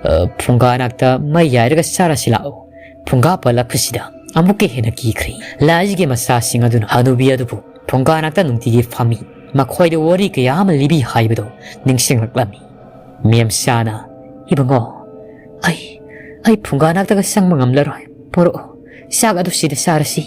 ꯑ, ꯐꯨꯡꯒꯥ ꯅꯥꯛꯇ ꯃꯩ ꯌꯥꯏꯔꯒ ꯆꯥꯔꯁꯤ ꯂꯥꯛꯑꯣ꯫" ꯐꯨꯡꯒꯥ ꯄꯜꯂꯛꯄꯁꯤꯗ ꯑꯃꯨꯛꯀ ꯍꯦꯟꯅ ꯀꯤꯈ꯭ꯔꯤ꯫ ꯂꯥꯏꯖꯒꯤ ꯃꯆꯥꯁꯤꯡ ꯑꯗꯨꯅ ꯍꯅꯨꯕꯤ ꯑꯗꯨꯕꯨ ꯐꯨꯡꯒꯥ ꯅꯥꯛꯇ ꯅꯨꯡꯇꯤꯒꯤ ꯐꯝꯃꯤ꯫ ꯃꯈꯣꯏꯗ ꯋꯥꯔꯤ ꯀꯌꯥ ꯑꯃ ꯂꯤꯕꯤ ꯍꯥꯏꯕꯗꯨ ꯅꯤꯡꯁꯤꯡꯂꯛꯂꯝꯃꯤ꯫ ꯃꯦꯝꯆꯥꯅ, "ꯏꯕꯨꯡꯉꯣ, ꯑꯩ, ꯑꯩ ꯐꯨꯡꯒꯥ ꯅꯥꯛꯇꯒ ꯆꯪꯕ ꯉꯝꯂꯔꯣꯏ꯫ ꯄꯣꯔꯛꯑꯣ, ꯆꯥꯛ ꯑꯗꯨ ꯁꯤꯗ ꯆꯥꯔꯁꯤ꯫"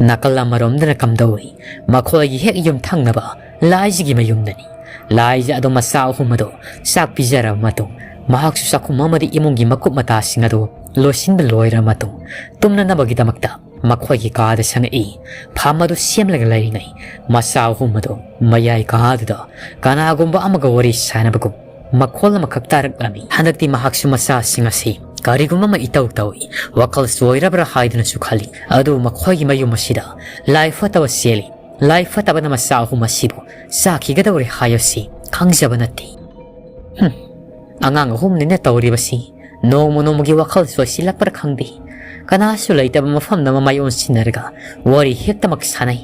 ꯅꯥꯀꯜ ꯑꯃꯔꯣꯝꯗꯅ ꯀꯝꯗꯧꯏ? ꯃꯈꯣꯏꯒꯤ ꯍꯦꯛ ꯌꯨꯝꯊꯪꯅꯕ ꯂꯥꯏꯖꯒꯤ ꯃꯌꯨꯝꯗꯅꯤ꯫ ꯂꯥꯏꯖ ꯑꯗꯨ ꯃꯆꯥ ꯑꯍꯨꯝ ꯑꯗꯨ ꯆꯥꯛ ꯄꯤꯖꯔꯕ ꯃꯇꯨꯡ ꯃꯍꯥꯛꯁꯨ ꯆꯥꯛꯈꯨꯝ ꯑꯃꯗꯤ ꯏꯃꯨꯡꯒꯤ ꯃꯀꯨꯞ ꯃꯇꯥꯁꯤꯡ ꯑꯗꯨ ꯂꯣꯏꯁꯤꯟꯕ ꯂꯣꯏꯔꯕ ꯃꯇꯨꯡ, ꯇꯨꯝꯅꯅꯕꯒꯤꯗꯃꯛꯇ ꯃꯈꯣꯏꯒꯤ ꯀꯥꯗ ꯆꯪꯉꯛꯏ꯫ ꯐꯝ ꯑꯗꯨ ꯁꯦꯝꯂꯒ ꯂꯩꯔꯤꯉꯩ ꯃꯆꯥ ꯑꯍꯨꯝ ꯑꯗꯨ ꯃꯌꯥꯏ ꯀꯥꯗꯨꯗ ꯀꯅꯥꯒꯨꯝꯕ ꯑꯃꯒ ꯋꯥꯔꯤ ꯁꯥꯟꯅꯕꯒꯨꯝ ꯃꯈꯣꯜ ꯑꯃꯈꯛ ꯇꯥꯔꯛꯂꯝꯃꯤ꯫ ꯍꯟꯗꯛꯇꯤ ꯃꯍꯥꯛꯁꯨ ꯃꯆꯥꯁꯤꯡ ꯑꯁꯤ ꯀꯔꯤꯒꯨꯝꯕ ꯑꯃ ꯏꯇꯧ ꯇꯧꯏ, ꯋꯥꯈꯜ ꯆꯣꯏꯔꯕ꯭ꯔꯥ ꯍꯥꯏꯗꯨꯅꯁꯨ ꯈꯜꯂꯤ꯫ ꯑꯗꯨꯕꯨ ꯃꯈꯣꯏꯒꯤ ꯃꯌꯨꯝ ꯑꯁꯤꯗ ꯂꯥꯏ ꯐꯠꯇꯕ ꯆꯦꯜꯂꯤ꯫ ꯂꯥꯏ ꯐꯠꯇꯕꯅ ꯃꯆꯥ ꯑꯍꯨꯝ ꯑꯁꯤꯕꯨ ꯆꯥꯈꯤꯒꯗꯧꯔꯦ ꯍꯥꯏꯕꯁꯤ ꯈꯪꯖꯕ ꯅꯠꯇꯦ꯫ ꯍꯨꯝ, ꯑꯉꯥꯡ ꯑꯍꯨꯝꯅꯤꯅ ꯇꯧꯔꯤꯕꯁꯤ ꯅꯣꯡꯃ ꯅꯣꯡꯃꯒꯤ ꯋꯥꯈꯜ ꯆꯣꯏꯁꯤꯜꯂꯛꯄ꯭ꯔꯥ ꯈꯪꯗꯦ꯫ ꯀꯅꯥꯁꯨ ꯂꯩꯇꯕ ꯃꯐꯝꯗ ꯃꯃꯥꯏ ꯑꯣꯟꯁꯤꯟꯅꯔꯒ ꯋꯥꯔꯤ ꯍꯦꯛꯇꯃꯛ ꯁꯥꯟꯅꯩ꯫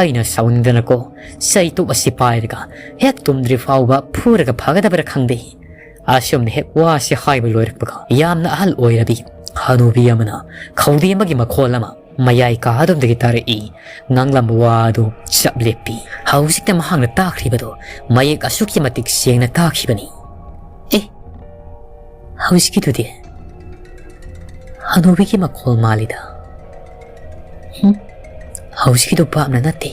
ꯑꯩꯅ ꯁꯥꯎꯅꯤꯡꯗꯅꯀꯣ ꯆꯩꯇꯨꯞ ꯑꯁꯤ ꯄꯥꯏꯔꯒ ꯍꯦꯛ ꯇꯨꯝꯗ꯭ꯔꯤ ꯐꯥꯎꯕ ꯐꯨꯔꯒ ꯐꯒꯗꯕ꯭ꯔꯥ ꯈꯪꯗꯦ꯫ ꯑꯁꯨꯝꯅ ꯍꯦꯛ ꯋꯥꯁꯤ ꯍꯥꯏꯕ ꯂꯣꯏꯔꯛꯄꯒ ꯌꯥꯝꯅ ꯑꯍꯜ ꯑꯣꯏꯔꯕꯤ ꯍꯅꯨꯕꯤ ꯑꯃꯅ ꯈꯧꯗꯦꯝ ꯑꯃꯒꯤ ꯃꯈꯣꯜ ꯑꯃ ꯃꯌꯥꯏ ꯀꯥ ꯑꯗꯣꯝꯗꯒꯤ ꯇꯥꯔꯛꯏ꯫ ꯉꯥꯡꯂꯝꯕ ꯋꯥ ꯑꯗꯨ ꯆꯞ ꯂꯦꯞꯄꯤ꯫ ꯍꯧꯖꯤꯛꯇ ꯃꯍꯥꯛꯅ ꯇꯥꯈ꯭ꯔꯤꯕꯗꯨ ꯃꯌꯦꯛ ꯑꯁꯨꯛꯀꯤ ꯃꯇꯤꯛ ꯁꯦꯡꯅ ꯇꯥꯈꯤꯕꯅꯤ꯫ ꯑꯦ, ꯍꯧꯖꯤꯛꯀꯤꯗꯨꯗꯤ ꯍꯅꯨꯕꯤꯒꯤ ꯃꯈꯣꯜ ꯃꯥꯜꯂꯤꯗ꯫ ꯍꯨꯝ, ꯍꯧꯖꯤꯛꯀꯤꯗꯨ ꯚꯥꯞꯅ ꯅꯠꯇꯦ,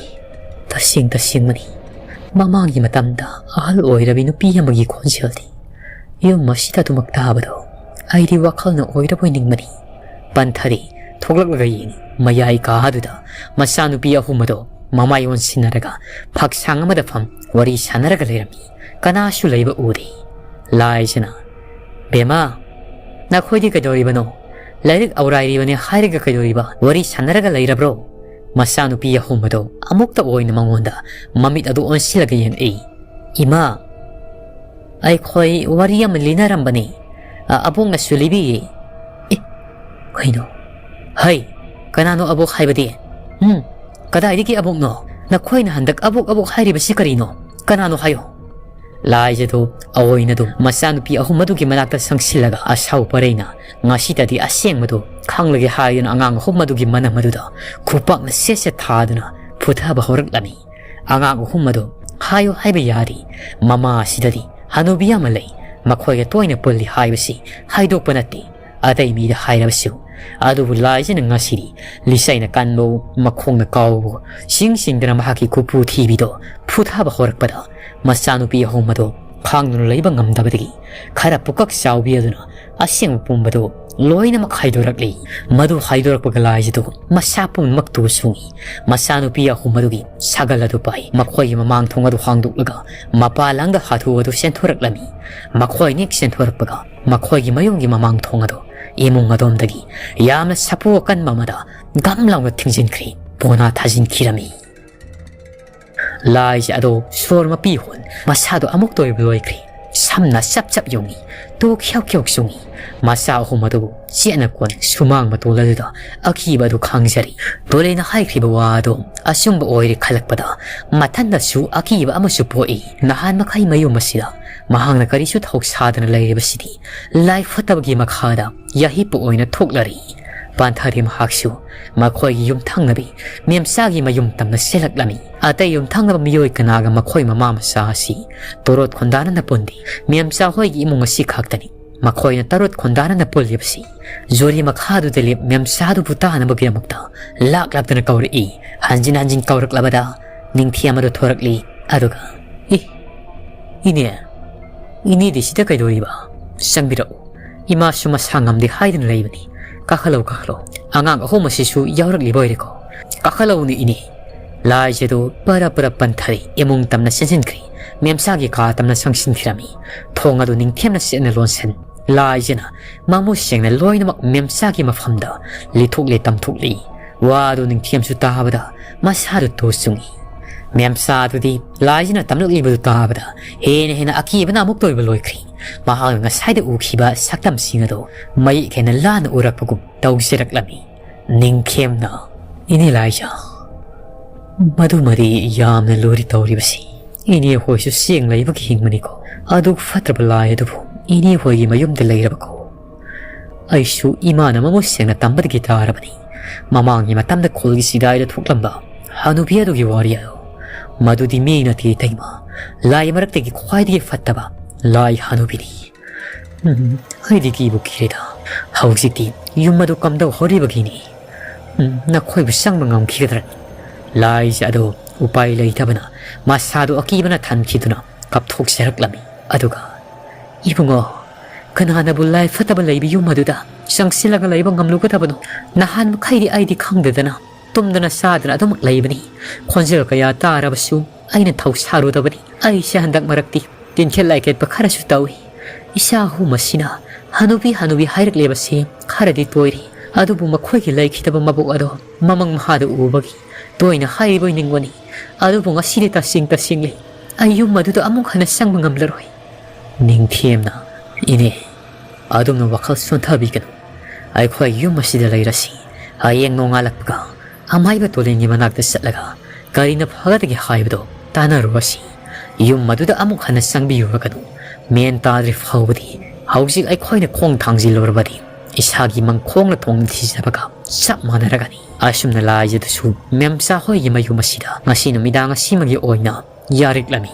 ꯇꯁꯦꯡ ꯇꯁꯦꯡꯕꯅꯤ꯫ ꯃꯃꯥꯡꯒꯤ ꯃꯇꯝꯗ ꯑꯍꯜ ꯑꯣꯏꯔꯕꯤ ꯅꯨꯄꯤ ꯑꯃꯒꯤ ꯈꯣꯟꯖꯦꯜꯅꯤ꯫ ꯌꯨꯝ ꯑꯁꯤꯗ ꯑꯗꯨꯃꯛ ꯇꯥꯕꯗꯣ ꯑꯩꯗꯤ ꯋꯥꯈꯜꯅ ꯑꯣꯏꯔꯕꯣꯏ ꯅꯤꯡꯕꯅꯤ꯫ ꯄꯟꯊꯔꯤ꯫ ꯊꯣꯛꯂꯛꯂꯒ ꯌꯦꯡꯉꯤ꯫ ꯃꯌꯥꯏ ꯀꯥ ꯑꯗꯨꯗ ꯃꯆꯥꯅꯨꯄꯤ ꯑꯍꯨꯝ ꯑꯗꯣ ꯃꯃꯥꯏ ꯑꯣꯟꯁꯤꯟꯅꯔꯒ ꯐꯛꯁꯥꯡ ꯑꯃꯗ ꯐꯝ ꯋꯥꯔꯤ ꯁꯥꯟꯅꯔꯒ ꯂꯩꯔꯝꯃꯤ꯫ ꯀꯅꯥꯁꯨ ꯂꯩꯕ ꯎꯗꯦ꯫ ꯂꯥꯏꯖꯅ, "ꯕꯦꯝꯃ, ꯅꯈꯣꯏꯗꯤ ꯀꯩꯗꯧꯔꯤꯕꯅꯣ? ꯂꯥꯏꯔꯤꯛ ꯑꯧꯔꯥꯏꯔꯤꯕꯅꯦ ꯍꯥꯏꯔꯒ ꯀꯩꯗꯧꯔꯤꯕ? ꯋꯥꯔꯤ ꯁꯥꯟꯅꯔꯒ ꯂꯩꯔꯕ꯭ꯔꯣ?" ꯃꯆꯥꯅꯨꯄꯤ ꯑꯍꯨꯝ ꯑꯗꯣ ꯑꯃꯨꯛꯇ ꯑꯣꯏꯅ ꯃꯉꯣꯟꯗ ꯃꯃꯤꯠ ꯑꯗꯨ ꯑꯣꯟꯁꯤꯜꯂꯒ ꯌꯦꯡꯉꯛꯏ꯫ "ꯏꯃꯥ, ꯑꯩꯈꯣꯏ ꯋꯥꯔꯤ ꯑꯃ ꯂꯤꯅꯔꯝꯕꯅꯤ꯫ ꯑ-, ꯑꯕꯣꯛꯅꯁꯨ ꯂꯤꯕꯤꯌꯦ꯫" "ꯑꯦ, ꯀꯩꯅꯣ? ꯍꯩ, ꯀꯅꯥꯅꯣ ꯑꯕꯣꯛ ꯍꯥꯏꯕꯗꯤ? ꯎꯝ, ꯀꯗꯥꯏꯗꯒꯤ ꯑꯕꯣꯛꯅꯣ? ꯅꯈꯣꯏꯅ ꯍꯟꯗꯛ ꯑꯕꯣꯛ ꯑꯕꯣꯛ ꯍꯥꯏꯔꯤꯕꯁꯤ ꯀꯔꯤꯅꯣ? ꯀꯅꯥꯅꯣ ꯍꯥꯏꯌꯣ?" ꯂꯥꯏꯖꯗꯨ ꯑꯑꯣꯏꯅꯗꯨ ꯃꯆꯥꯅꯨꯄꯤ ꯑꯍꯨꯝ ꯑꯗꯨꯒꯤ ꯃꯅꯥꯛꯇ ꯆꯪꯁꯤꯜꯂꯒ ꯑꯁꯥꯎ ꯄꯔꯩꯅ ꯉꯁꯤꯗꯗꯤ ꯑꯁꯦꯡꯕꯗꯨ ꯈꯪꯂꯒꯦ ꯍꯥꯏꯗꯨꯅ ꯑꯉꯥꯡ ꯑꯍꯨꯝ ꯑꯗꯨꯒꯤ ꯃꯅꯝ ꯑꯗꯨꯗ ꯈꯨꯄꯥꯛꯅ ꯁꯦꯠ ꯁꯦꯠ ꯊꯥꯗꯨꯅ ꯐꯨꯊꯕ ꯍꯧꯔꯛꯂꯝꯃꯤ꯫ ꯑꯉꯥꯡ ꯑꯍꯨꯝ ꯑꯗꯨ ꯍꯥꯏꯌꯨ ꯍꯥꯏꯕ ꯌꯥꯔꯤ꯫ ꯃꯃꯥ ꯑꯁꯤꯗꯗꯤ ꯍꯅꯨꯕꯤ ꯑꯃ ꯂꯩ, ꯃꯈꯣꯏꯒ ꯇꯣꯏꯅ ꯄꯨꯜꯂꯤ ꯍꯥꯏꯕꯁꯤ ꯍꯥꯏꯗꯣꯛꯄ ꯅꯠꯇꯦ꯫ ꯑꯇꯩ ꯃꯤꯗ ꯍꯥꯏꯔꯕꯁꯨ, ꯑꯗꯨꯕꯨ ꯂꯥꯏꯖꯅ ꯉꯁꯤꯗꯤ ꯂꯤꯆꯩꯅ ꯀꯟꯕꯕꯨ, ꯃꯈꯣꯡꯅ ꯀꯥꯎꯕꯕꯨ, ꯁꯤꯡ ꯁꯤꯡꯗꯅ ꯃꯍꯥꯛꯀꯤ ꯈꯨꯄꯨ ꯊꯤꯕꯤꯗꯣ ꯐꯨꯊꯕ ꯍꯧꯔꯛꯄꯗ, ꯃꯆꯥꯅꯨꯄꯤ ꯑꯍꯨꯝ ꯑꯗꯨ ꯈꯥꯡꯗꯨꯅ ꯂꯩꯕ ꯉꯝꯗꯕꯗꯒꯤ ꯈꯔ ꯄꯨꯀꯛ ꯆꯥꯎꯕꯤ ꯑꯗꯨꯅ ꯑꯁꯦꯡꯕ ꯄꯨꯝꯕꯗꯨ ꯂꯣꯏꯅꯃꯛ ꯍꯥꯏꯗꯣꯔꯛꯂꯤ꯫ ꯃꯗꯨ ꯍꯥꯏꯗꯣꯔꯛꯄꯒ ꯂꯥꯏꯖꯗꯨ ꯃꯁꯥ ꯄꯨꯝꯅꯃꯛ ꯇꯨ ꯆꯨꯡꯏ꯫ ꯃꯆꯥꯅꯨꯄꯤ ꯑꯍꯨꯝ ꯑꯗꯨꯒꯤ ꯁꯥꯒꯜ ꯑꯗꯨ ꯄꯥꯏ꯫ ꯃꯈꯣꯏꯒꯤ ꯃꯃꯥꯡ ꯊꯣꯡ ꯑꯗꯨ ꯍꯥꯡꯗꯣꯛꯂꯒ ꯃꯄꯥ ꯂꯥꯡꯗ ꯍꯥꯊꯨ ꯍꯥꯊꯨ ꯆꯦꯟꯊꯣꯔꯛꯂꯝꯃꯤ꯫ ꯃꯈꯣꯏ ꯅꯤꯛ ꯆꯦꯟꯊꯣꯔꯛꯄꯒ ꯃꯈꯣꯏꯒꯤ ꯃꯌꯨꯝꯒꯤ ꯃꯃꯥꯡ ꯊꯣꯡ ꯑꯗꯨ ꯏꯃꯨꯡ ꯑꯗꯣꯝꯗꯒꯤ ꯌꯥꯝꯅ ꯁꯥꯐꯨ ꯑꯀꯟꯕ ꯑꯃꯗ ꯒꯝ ꯂꯥꯎꯅ ꯊꯤꯡꯖꯤꯟꯈ꯭ꯔꯦ꯫ ꯄꯣꯅꯥ ꯊꯥꯖꯤꯟꯈꯤꯔꯝꯃꯤ꯫ ꯂꯥꯏꯖ ꯑꯗꯣ ꯁꯣꯔ ꯃꯄꯤ ꯍꯣꯟ ꯃꯁꯥꯗꯣ ꯑꯃꯨꯛꯇ ꯑꯣꯏꯕ ꯂꯣꯏꯈ꯭ꯔꯦ꯫ ꯁꯝꯅ ꯆꯞ ꯆꯞ ꯌꯨꯡꯏ, ꯇꯨ ꯈ꯭ꯌꯧ ꯈ꯭ꯌꯧ ꯆꯨꯡꯏ꯫ ꯃꯆꯥ ꯑꯍꯨꯝ ꯑꯗꯨꯕꯨ ꯆꯦꯠꯅ ꯀꯣꯟ ꯁꯨꯃꯥꯡ ꯃꯇꯣꯜ ꯑꯗꯨꯗ ꯑꯀꯤꯕ ꯑꯗꯨ ꯈꯥꯡꯖꯔꯤ꯫ ꯇꯣꯂꯩꯅ ꯍꯥꯏꯈ꯭ꯔꯤꯕ ꯋꯥ ꯑꯗꯣ ꯑꯆꯨꯝꯕ ꯑꯣꯏꯔꯦ ꯈꯜꯂꯛꯄꯗ ꯃꯊꯟꯗꯁꯨ ꯑꯀꯤꯕ ꯑꯃꯁꯨ ꯄꯣꯛꯏ꯫ ꯅꯍꯥꯟ ꯃꯈꯩ ꯃꯌꯨꯝ ꯑꯁꯤꯗ ꯃꯍꯥꯛꯅ ꯀꯔꯤꯁꯨ ꯊꯧ ꯁꯥꯗꯅ ꯂꯩꯔꯤꯕꯁꯤꯗꯤ ꯂꯥꯏ ꯐꯠꯇꯕꯒꯤ ꯃꯈꯥꯗ ꯌꯥꯍꯤꯞꯄ ꯑꯣꯏꯅ ꯊꯣꯛꯂꯔꯤ꯫ ꯄꯥꯟꯊꯔꯤ ꯃꯍꯥꯛꯁꯨ ꯃꯈꯣꯏꯒꯤ ꯌꯨꯝꯊꯪꯅꯕꯤ ꯃꯦꯝꯆꯥꯒꯤ ꯃꯌꯨꯝ ꯇꯝꯅ ꯆꯦꯜꯂꯛꯂꯝꯃꯤ꯫ ꯑꯇꯩ ꯌꯨꯝꯊꯪꯅꯕ ꯃꯤꯑꯣꯏ ꯀꯅꯥꯒ ꯃꯈꯣꯏ ꯃꯃꯥ ꯃꯆꯥ ꯑꯁꯤ ꯇꯣꯔꯣꯠ ꯈꯣꯟꯗꯥꯅꯅ ꯄꯨꯟꯗꯦ꯫ ꯃꯦꯝꯆꯥ ꯍꯣꯏꯒꯤ ꯏꯃꯨꯡ ꯑꯁꯤ ꯈꯛꯇꯅꯤ ꯃꯈꯣꯏꯅ ꯇꯔꯣꯠ ꯈꯣꯟꯗꯥꯅꯅ ꯄꯨꯜꯂꯤꯕꯁꯤ꯫ ꯖꯨꯔꯤ ꯃꯈꯥꯗꯨꯗ ꯂꯦꯞ ꯃꯦꯝꯆꯥꯗꯨꯕꯨ ꯇꯥꯅꯕꯒꯤꯗꯃꯛꯇ ꯂꯥꯛ ꯂꯥꯛꯇꯅ ꯀꯧꯔꯛꯏ꯫ ꯍꯟꯖꯤꯟ ꯍꯟꯖꯤꯟ ꯀꯧꯔꯛꯂꯕꯗ ꯅꯤꯡꯊꯤ ꯑꯃꯗ ꯊꯣꯔꯛꯂꯤ꯫ ꯑꯗꯨꯒ, "ꯏ, ꯏꯅꯦ, ꯏꯅꯦꯗꯤ ꯁꯤꯗ ꯀꯩꯗꯧꯔꯤꯕ? ꯆꯪꯕꯤꯔꯛꯎ꯫ ꯏꯃꯥꯁꯨ ꯃꯁꯥ ꯉꯝꯗꯦ ꯍꯥꯏꯗꯨꯅ ꯂꯩꯕꯅꯤ꯫ ꯀꯥꯈꯠꯂꯛꯎ, ꯀꯥꯈꯠꯂꯛꯎ꯫ ꯑꯉꯥꯡ ꯑꯍꯨꯝ ꯑꯁꯤꯁꯨ ꯌꯥꯎꯔꯛꯂꯤꯕ ꯑꯣꯏꯔꯦꯀꯣ꯫ ꯀꯥꯈꯠꯂꯛꯎꯅꯦ, ꯏꯅꯦ꯫" ꯂꯥꯏꯖꯗꯨ ꯄꯔꯞ ꯄꯔꯞ ꯄꯟꯊꯔꯦ꯫ ꯏꯃꯨꯡ ꯇꯝꯅ ꯆꯦꯟꯁꯤꯟꯈ꯭ꯔꯦ꯫ ꯃꯦꯝꯆꯥꯒꯤ ꯀꯥ ꯇꯝꯅ ꯆꯪꯁꯤꯟꯈꯤꯔꯝꯃꯤ꯫ ꯊꯣꯡ ꯑꯗꯨ ꯅꯤꯡꯊꯦꯝꯅ ꯆꯦꯠꯅ ꯂꯣꯟꯁꯤꯟ꯫ ꯂꯥꯏꯖꯅ ꯃꯃꯨꯠ ꯁꯦꯡꯅ ꯂꯣꯏꯅꯃꯛ ꯃꯦꯝꯆꯥꯒꯤ ꯃꯐꯝꯗ ꯂꯤꯊꯣꯛꯂꯦ ꯇꯝꯊꯣꯛꯂꯤ꯫ ꯋꯥ ꯑꯗꯨ ꯅꯤꯡꯊꯦꯝꯁꯨ ꯇꯥꯕꯗ ꯃꯁꯥꯗꯨ ꯇꯨ ꯆꯨꯡꯏ꯫ ꯃꯦꯝꯆꯥ ꯑꯗꯨꯗꯤ ꯂꯥꯏꯖꯅ ꯇꯝꯂꯛꯂꯤꯕꯗꯨ ꯇꯥꯕꯗ ꯍꯦꯟꯅ ꯍꯦꯟꯅ ꯑꯀꯤꯕꯅ ꯑꯃꯨꯛꯇ ꯑꯣꯏꯕ ꯂꯣꯏꯈ꯭ꯔꯦ꯫ ꯃꯍꯥꯛꯅ ꯉꯁꯥꯏꯗ ꯎꯈꯤꯕ ꯁꯛꯇꯝꯁꯤꯡ ꯑꯗꯨ ꯃꯌꯦꯛ ꯍꯦꯟꯅ ꯂꯥꯟꯅ ꯎꯔꯛꯄꯒꯨꯝ ꯇꯧꯖꯔꯛꯂꯝꯃꯤ꯫ ꯅꯤꯡꯊꯦꯝꯅ, "ꯏꯅꯦ ꯂꯥꯏꯖ, ꯃꯗꯨꯃꯗꯤ ꯌꯥꯝꯅ ꯂꯨꯔꯤ ꯇꯧꯔꯤꯕꯁꯤ꯫ ꯏꯅꯦ ꯍꯣꯏꯁꯨ ꯆꯦꯡ ꯂꯩꯕꯒꯤ ꯍꯤꯡꯕꯅꯤꯀꯣ꯫ ꯑꯗꯨ ꯐꯠꯇ꯭ꯔꯕ ꯂꯥꯏ ꯑꯗꯨꯕꯨ ꯏꯅꯦ ꯍꯣꯏꯒꯤ ꯃꯌꯨꯝꯗ ꯂꯩꯔꯕꯀꯣ? ꯑꯩꯁꯨ ꯏꯃꯥꯅ ꯃꯃꯨꯠ ꯁꯦꯡꯅ ꯇꯝꯕꯗꯒꯤ ꯇꯥꯔꯕꯅꯤ꯫ ꯃꯃꯥꯡꯒꯤ ꯃꯇꯝꯗ ꯈꯨꯜꯒꯤ ꯆꯤꯗꯥꯏꯗ ꯊꯣꯛꯂꯝꯕ ꯍꯅꯨꯕꯤ ꯑꯗꯨꯒꯤ ꯋꯥꯔꯤ ꯑꯗꯨ꯫ ꯃꯗꯨꯗꯤ ꯃꯤ ꯅꯠꯇꯦ ꯏꯇꯩꯃ, ꯂꯥꯏ ꯃꯔꯛꯇꯒꯤ ꯈ꯭ꯋꯥꯏꯗꯒꯤ ꯐꯠꯇꯕ ꯂꯥꯏ ꯍꯅꯨꯕꯤꯅꯤ꯫ ꯎꯝ, ꯑꯩꯗꯤ ꯀꯤꯕꯨ ꯀꯤꯔꯦꯗ꯫ ꯍꯧꯖꯤꯛꯇꯤ ꯌꯨꯝ ꯑꯗꯨ ꯀꯝꯗꯧꯍꯧꯔꯤꯕꯒꯤꯅꯤ? ꯎꯝ, ꯅꯈꯣꯏꯕꯨ ꯆꯪꯕ ꯉꯝꯈꯤꯒꯗ꯭ꯔꯅꯤ?" ꯂꯥꯏꯖ ꯑꯗꯨ ꯎꯄꯥꯏ ꯂꯩꯇꯕꯅ ꯃꯁꯥꯗꯨ ꯑꯀꯤꯕꯅ ꯊꯟꯈꯤꯗꯨꯅ ꯀꯞꯊꯣꯛꯆꯔꯛꯂꯝꯃꯤ꯫ ꯑꯗꯨꯒ, "ꯏꯕꯨꯡꯉꯣ, ꯀꯅꯥꯅꯕꯨ ꯂꯥꯏ ꯐꯠꯇꯕ ꯂꯩꯕ ꯌꯨꯝ ꯑꯗꯨꯗ ꯆꯪꯁꯤꯜꯂꯒ ꯂꯩꯕ ꯉꯝꯂꯨꯒꯗꯕꯅꯣ? ꯅꯍꯥꯟ ꯃꯈꯩꯗꯤ ꯑꯩꯗꯤ ꯈꯪꯗꯗꯅ ꯇꯨꯝꯗꯅ ꯆꯥꯗꯅ ꯑꯗꯨꯃꯛ ꯂꯩꯕꯅꯤ꯫ ꯈꯣꯟꯖꯦꯜ ꯀꯌꯥ ꯇꯥꯔꯕꯁꯨ ꯑꯩꯅ ꯊꯧꯁꯥꯔꯨꯗꯕꯅꯤ꯫ ꯑꯩꯁꯦ ꯍꯟꯗꯛ ꯃꯔꯛꯇꯤ ꯇꯤꯟꯈꯦꯠ ꯂꯥꯏꯈꯦꯠꯄ ꯈꯔꯁꯨ ꯇꯧꯏ꯫ ꯏꯆꯥ ꯑꯍꯨꯝ ꯑꯁꯤꯅ ꯍꯅꯨꯕꯤ ꯍꯅꯨꯕꯤ ꯍꯥꯏꯔꯛꯂꯤꯕꯁꯦ ꯈꯔꯗꯤ ꯇꯣꯏꯔꯦ꯫ ꯑꯗꯨꯕꯨ ꯃꯈꯣꯏꯒꯤ ꯂꯩꯈꯤꯗꯕ ꯃꯕꯣꯛ ꯑꯗꯣ ꯃꯃꯪ ꯃꯍꯥꯗ ꯎꯕꯒꯤ ꯇꯣꯏꯅ ꯍꯥꯏꯔꯤꯕꯣꯏ ꯅꯤꯡꯕꯅꯤ꯫ ꯑꯗꯨꯕꯨ ꯉꯁꯤꯗꯤ ꯇꯁꯦꯡ ꯇꯁꯦꯡꯂꯤ, ꯑꯩ ꯌꯨꯝ ꯑꯗꯨꯗ ꯑꯃꯨꯛ ꯍꯟꯅ ꯆꯪꯕ ꯉꯝꯂꯔꯣꯏ꯫" ꯅꯤꯡꯊꯦꯝꯅ, "ꯏꯅꯦ, ꯑꯗꯨꯝꯅ ꯋꯥꯈꯜ ꯁꯣꯟꯊꯕꯤꯒꯅꯨ꯫ ꯑꯩꯈꯣꯏ ꯌꯨꯝ ꯑꯁꯤꯗ ꯂꯩꯔꯁꯤ꯫ ꯍꯌꯦꯡ ꯅꯣꯡꯉꯥꯜꯂꯛꯄꯒ ꯑꯃꯥꯏꯕ ꯇꯣꯂꯦꯟꯒꯤ ꯃꯅꯥꯛꯇ ꯆꯠꯂꯒ ꯀꯔꯤꯅ ꯐꯒꯗꯒꯦ ꯍꯥꯏꯕꯗꯣ ꯇꯥꯟꯅꯔꯨꯔꯁꯤ꯫ ꯌꯨꯝ ꯑꯗꯨꯗ ꯑꯃꯨꯛ ꯍꯟꯅ ꯆꯪꯕꯤꯔꯨꯔꯒꯅꯨ꯫ ꯃꯦꯟ ꯇꯥꯗ꯭ꯔꯤ ꯐꯥꯎꯕꯗꯤ ꯍꯧꯖꯤꯛ ꯑꯩꯈꯣꯏꯅ ꯈꯣꯡ ꯊꯥꯡꯖꯤꯜꯂꯨꯔꯕꯗꯤ ꯏꯁꯥꯒꯤ ꯃꯪꯈꯣꯡꯅ ꯊꯣꯡ ꯊꯤꯖꯕꯒ ꯆꯞ ꯃꯥꯟꯅꯔꯒꯅꯤ꯫" ꯑꯁꯨꯝꯅ ꯂꯥꯏꯖꯗꯨꯁꯨ ꯃꯦꯝꯆꯥ ꯍꯣꯏꯒꯤ ꯃꯌꯨꯝ ꯑꯁꯤꯗ ꯉꯁꯤ ꯅꯨꯃꯤꯗꯥꯡ ꯑꯁꯤꯃꯒꯤ ꯑꯣꯏꯅ ꯌꯥꯔꯤꯛꯂꯝꯃꯤ꯫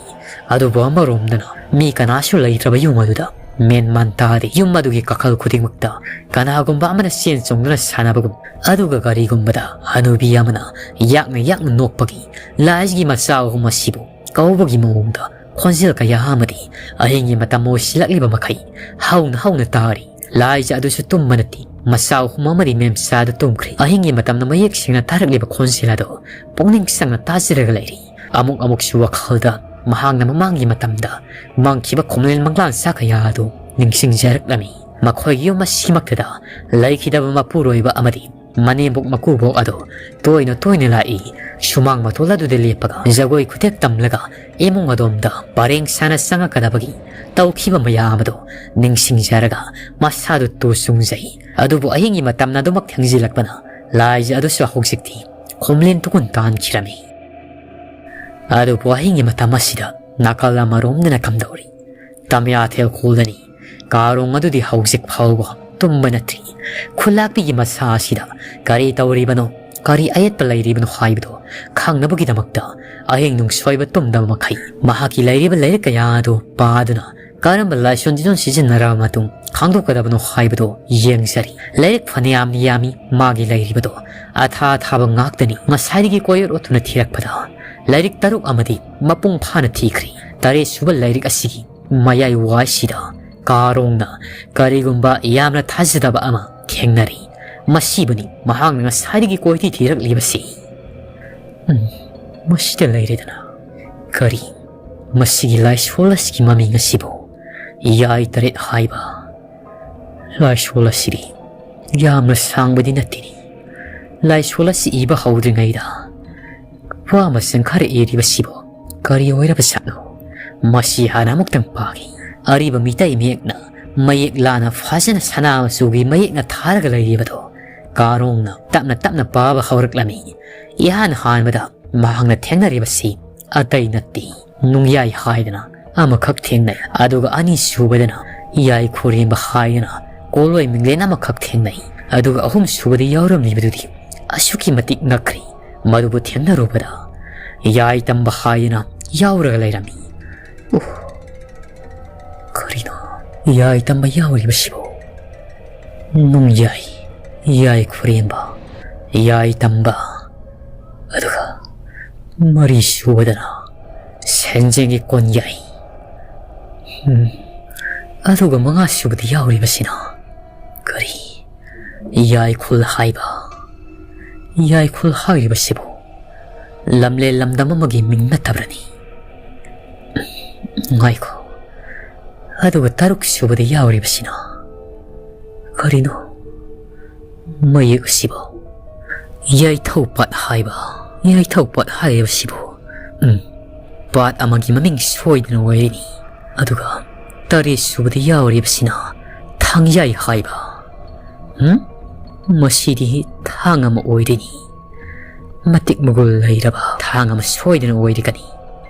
ꯑꯗꯨꯕꯨ ꯑꯃꯔꯣꯝꯗꯅ ꯃꯤ ꯀꯅꯥꯁꯨ ꯂꯩꯇ꯭ꯔꯕ ꯌꯨꯝ ꯑꯗꯨꯗ ꯃꯦꯟ ꯃꯥꯟ ꯇꯥꯗꯦ꯫ ꯌꯨꯝ ꯑꯗꯨꯒꯤ ꯀꯥꯈꯜ ꯈꯨꯗꯤꯡꯃꯛꯇ ꯀꯅꯥꯒꯨꯝꯕ ꯑꯃꯅ ꯆꯦꯟ ꯆꯣꯡꯗꯨꯅ ꯁꯥꯟꯅꯕꯒꯨꯝ, ꯑꯗꯨꯒ ꯀꯔꯤꯒꯨꯝꯕꯗ ꯍꯅꯨꯕꯤ ꯑꯃꯅ ꯌꯥꯛꯅ ꯌꯥꯛꯅ ꯅꯣꯛꯄꯒꯤ, ꯂꯥꯏꯒꯤ ꯃꯆꯥ ꯑꯍꯨꯝ ꯑꯁꯤꯕꯨ ꯀꯧꯕꯒꯤ ꯃꯑꯣꯡꯗ ꯈꯣꯟꯖꯦꯜ ꯀꯌꯥ ꯑꯃꯗꯤ ꯑꯍꯤꯡꯒꯤ ꯃꯇꯝ ꯑꯣꯏꯁꯤꯜꯂꯛꯂꯤꯕ ꯃꯈꯩ ꯍꯧꯅ ꯍꯧꯅ ꯇꯥꯔꯤ꯫ ꯂꯥꯏꯖ ꯑꯗꯨꯁꯨ ꯇꯨꯝꯕ ꯅꯠꯇꯦ, ꯃꯆꯥ ꯑꯍꯨꯝ ꯑꯃꯗꯤ ꯃꯦꯝꯆꯥꯗ ꯇꯨꯝꯈ꯭ꯔꯦ꯫ ꯑꯍꯤꯡꯒꯤ ꯃꯇꯝꯗ ꯃꯌꯦꯛ ꯁꯦꯡꯅ ꯇꯥꯔꯛꯂꯤꯕ ꯈꯣꯟꯖꯦꯜ ꯑꯗꯨ ꯄꯨꯛꯅꯤꯡ ꯆꯪꯅ ꯇꯥꯖꯔꯒ ꯂꯩꯔꯤ꯫ ꯑꯃꯨꯛ ꯑꯃꯨꯛꯁꯨ ꯋꯥꯈꯜꯗ ꯃꯍꯥꯛꯅ ꯃꯃꯥꯡꯒꯤ ꯃꯇꯝꯗ ꯃꯪꯈꯤꯕ ꯈꯣꯝꯂꯦꯟ ꯃꯪꯂꯥꯟ ꯆꯥ ꯀꯌꯥ ꯑꯗꯨ ꯅꯤꯡꯁꯤꯡꯖꯔꯛꯂꯝꯃꯤ꯫ ꯃꯈꯣꯏꯒꯤ ꯌꯨꯝ ꯑꯁꯤꯃꯛꯇꯗ ꯂꯩꯈꯤꯗꯕ ꯃꯄꯨꯔꯣꯏꯕ ꯑꯃꯗꯤ ꯃꯅꯦꯝꯕꯣꯛ ꯃꯀꯨꯕꯣꯛ ꯑꯗꯨ ꯇꯣꯏꯅ ꯇꯣꯏꯅ ꯂꯥꯛꯏ꯫ ꯁꯨꯃꯥꯡ ꯃꯇꯣꯜ ꯑꯗꯨꯗ ꯂꯦꯞꯄꯒ ꯖꯒꯣꯏ ꯈꯨꯊꯦꯛ ꯇꯝꯂꯒ ꯏꯃꯨꯡ ꯑꯗꯣꯝꯗ ꯄꯔꯦꯡ ꯁꯥꯅ ꯆꯪꯉꯛꯀꯗꯕꯒꯤ ꯇꯧꯈꯤꯕ ꯃꯌꯥꯝ ꯑꯗꯨ ꯅꯤꯡꯁꯤꯡꯖꯔꯒ ꯃꯁꯥꯗꯨ ꯇꯨ ꯆꯨꯡꯖꯩ꯫ ꯑꯗꯨꯕꯨ ꯑꯍꯤꯡꯒꯤ ꯃꯇꯝꯅ ꯑꯗꯨꯃꯛ ꯊꯦꯡꯖꯤꯜꯂꯛꯄꯅ ꯂꯥꯏꯖ ꯑꯗꯨꯁꯨ ꯍꯧꯖꯤꯛꯇꯤ ꯈꯣꯝꯂꯦꯟ ꯇꯨꯒꯨꯟ ꯇꯥꯟꯈꯤꯔꯝꯃꯤ꯫ ꯑꯗꯨꯕꯨ ꯑꯍꯤꯡꯒꯤ ꯃꯇꯝ ꯑꯁꯤꯗ ꯅꯥꯀꯜ ꯑꯃꯔꯣꯝꯗꯅ ꯀꯝꯗꯧꯔꯤ? ꯇꯝꯌꯥꯊꯦꯜ ꯈꯨꯜꯗꯅꯤ꯫ ꯀꯥꯔꯣꯡ ꯑꯗꯨꯗꯤ ꯍꯧꯖꯤꯛ ꯐꯥꯎꯕ ꯇꯨꯝꯕ ꯅꯠꯇ꯭ꯔꯤ꯫ ꯈꯨꯜꯂꯥꯛꯄꯤꯒꯤ ꯃꯁꯥ ꯑꯁꯤꯗ ꯀꯔꯤ ꯇꯧꯔꯤꯕꯅꯣ, ꯀꯔꯤ ꯑꯌꯦꯠꯄ ꯂꯩꯔꯤꯕꯅꯣ ꯍꯥꯏꯕꯗꯨ ꯈꯪꯅꯕꯒꯤꯗꯃꯛꯇ ꯑꯍꯤꯡ ꯅꯨꯡꯁꯣꯏꯕ ꯇꯨꯝꯗꯕ ꯃꯈꯩ ꯃꯍꯥꯛꯀꯤ ꯂꯩꯔꯤꯕ ꯂꯥꯏꯔꯤꯛ ꯀꯌꯥ ꯑꯗꯨ ꯄꯥꯗꯨꯅ ꯀꯔꯝꯕ ꯂꯥꯏꯁꯣꯟ ꯇꯤꯁꯣꯟ ꯁꯤꯖꯤꯟꯅꯔꯕ ꯃꯇꯨꯡ ꯈꯪꯗꯣꯛꯀꯗꯕꯅꯣ ꯍꯥꯏꯕꯗꯨ ꯌꯦꯡꯖꯔꯤ꯫ ꯂꯥꯏꯔꯤꯛ ꯐꯅꯌꯥꯝ ꯌꯥꯝꯃꯤ ꯃꯥꯒꯤ ꯂꯩꯔꯤꯕꯗꯣ꯫ ꯑꯊꯥ ꯑꯊꯥꯕ ꯉꯥꯛꯇꯅꯤ꯫ ꯉꯁꯥꯏꯗꯒꯤ ꯀꯣꯏꯔꯣꯠ ꯔꯣꯠꯇꯨꯅ ꯊꯤꯔꯛꯄꯗ ꯂꯥꯏꯔꯤꯛ ꯇꯔꯨꯛ ꯑꯃꯗꯤ ꯃꯄꯨꯡ ꯐꯥꯅ ꯊꯤꯈ꯭ꯔꯦ꯫ ꯇꯔꯦꯠ ꯁꯨꯕ ꯂꯥꯏꯔꯤꯛ ꯑꯁꯤꯒꯤ ꯃꯌꯥꯏ ꯋꯥꯏꯁꯤꯗ ꯀꯥꯔꯣꯡꯅ ꯀꯔꯤꯒꯨꯝꯕ ꯌꯥꯝꯅ ꯊꯥꯖꯗꯕ ꯑꯃ ꯊꯦꯡꯅꯔꯤ꯫ ꯃꯁꯤꯕꯨꯅꯤ ꯃꯍꯥꯛꯅ ꯉꯁꯥꯏꯗꯒꯤ ꯀꯣꯏꯊꯤ ꯊꯤꯔꯛꯂꯤꯕꯁꯤ꯫ ꯎꯝ, ꯃꯁꯤꯗ ꯂꯩꯔꯦꯗꯅ꯫ ꯀꯔꯤ? ꯃꯁꯤꯒꯤ ꯂꯥꯏꯁꯣꯜ ꯑꯁꯤꯒꯤ ꯃꯃꯤꯡ ꯑꯁꯤꯕꯨ ꯌꯥꯏ ꯇꯔꯦꯠ ꯍꯥꯏꯕ꯫ ꯂꯥꯏꯁꯣꯜ ꯑꯁꯤꯗꯤ ꯌꯥꯝꯅ ꯁꯥꯡꯕꯗꯤ ꯅꯠꯇꯦꯅꯤ꯫ ꯂꯥꯏꯁꯣꯜ ꯑꯁꯤ ꯏꯕ ꯍꯧꯗ꯭ꯔꯤꯉꯩꯗ ꯋꯥ ꯃꯁꯤꯡ ꯈꯔ ꯏꯔꯤꯕꯁꯤꯕꯨ ꯀꯔꯤ ꯑꯣꯏꯔꯕꯖꯥꯠꯅꯣ? ꯃꯁꯤ ꯍꯥꯟꯅ ꯑꯃꯨꯛꯇꯪ ꯄꯥꯒꯦ꯫ ꯑꯔꯤꯕ ꯃꯤꯇꯩ ꯃꯌꯦꯛꯅ ꯃꯌꯦꯛ ꯂꯥꯅ ꯐꯖꯅ ꯁꯅꯥ ꯃꯆꯨꯒꯤ ꯃꯌꯦꯛꯅ ꯊꯥꯔꯒ ꯂꯩꯔꯤꯕꯗꯣ ꯀꯥꯔꯣꯡꯅ ꯇꯞꯅ ꯇꯞꯅ ꯄꯥꯕ ꯍꯧꯔꯛꯂꯝꯃꯤ꯫ ꯏꯍꯥꯟ ꯍꯥꯟꯕꯗ ꯃꯍꯥꯛꯅ ꯊꯦꯡꯅꯔꯤꯕꯁꯤ ꯑꯇꯩ ꯅꯠꯇꯦ, ꯅꯨꯡꯌꯥꯏ ꯍꯥꯏꯗꯅ ꯑꯃꯈꯛ ꯊꯦꯡꯅꯩ, ꯑꯗꯨꯒ ꯑꯅꯤꯁꯨꯕꯗꯅ ꯌꯥꯏ ꯈꯨꯔꯦꯝꯕ ꯍꯥꯏꯗꯅ ꯀꯣꯂꯣꯏ ꯃꯤꯡꯂꯦꯟ ꯑꯃꯈꯛ ꯊꯦꯡꯅꯩ, ꯑꯗꯨꯒ ꯑꯍꯨꯝꯁꯨꯕꯗ ꯌꯥꯎꯔꯝꯂꯤꯕꯗꯨꯗꯤ ꯑꯁꯨꯛꯀꯤ ꯃꯇꯤꯛ ꯉꯛꯈ꯭ꯔꯦ꯫ ꯃꯗꯨꯕꯨ ꯊꯦꯡꯅꯔꯨꯕꯗ ꯌꯥꯏ ꯇꯝꯕ ꯍꯥꯏꯗꯅ ꯌꯥꯎꯔꯒ ꯂꯩꯔꯝꯃꯤ꯫ ꯎꯍ! ꯀꯔꯤꯅꯣ ꯌꯥꯏ ꯇꯝꯕ ꯌꯥꯎꯔꯤꯕꯁꯤꯕꯨ? ꯅꯨꯡꯌꯥꯏ, ꯌꯥꯏ ꯈꯨꯔꯦꯝꯕ, ꯌꯥꯏ ꯇꯝꯕ, ꯑꯗꯨꯒ ꯃꯔꯤ ꯁꯨꯕꯗꯅ ꯁꯦꯟꯖꯦꯡꯒꯤ ꯀꯣꯟꯌꯥꯏ꯫ ꯎꯝ, ꯑꯗꯨꯒ ꯃꯉꯥ ꯁꯨꯕꯗ ꯌꯥꯎꯔꯤꯕꯁꯤꯅ ꯀꯔꯤ? ꯌꯥꯏꯈꯨꯜ ꯍꯥꯏꯕ꯫ ꯌꯥꯏꯈꯨꯜ ꯍꯥꯏꯔꯤꯕꯁꯤꯕꯨ ꯂꯝꯂꯦꯟ ꯂꯝꯗꯝ ꯑꯃꯒꯤ ꯃꯤꯡ ꯅꯠꯇꯕ꯭ꯔꯅꯤ? ꯉꯥꯏꯈꯣ, ꯑꯗꯨꯒ ꯇꯔꯨꯛ ꯁꯨꯕꯗ ꯌꯥꯎꯔꯤꯕꯁꯤꯅ ꯀꯔꯤꯅꯣ? ꯃꯌꯦꯛ ꯑꯁꯤꯕꯨ ꯌꯥꯏꯊꯧ ꯄꯥꯠ ꯍꯥꯏꯕ, ꯌꯥꯏꯊꯧ ꯄꯥꯠ ꯍꯥꯏꯔꯤꯕꯁꯤꯕꯨ, ꯎꯝ, ꯄꯥꯠ ꯑꯃꯒꯤ ꯃꯃꯤꯡ ꯁꯣꯏꯗꯅ ꯑꯣꯏꯔꯅꯤ꯫ ꯑꯗꯨꯒ ꯇꯔꯦꯠ ꯁꯨꯕꯗ ꯌꯥꯎꯔꯤꯕꯁꯤꯅ ꯊꯥꯡꯌꯥꯏ ꯍꯥꯏꯕ꯫ ꯎꯝ? ꯃꯁꯤꯗꯤ ꯊꯥꯡ ꯑꯃ ꯑꯣꯏꯔꯅꯤ꯫ ꯃꯇꯤꯛ ꯃꯒꯨꯜ ꯂꯩꯔꯕ ꯊꯥꯡ ꯑꯃ ꯁꯣꯏꯗꯅ ꯑꯣꯏꯔꯒꯅꯤ꯫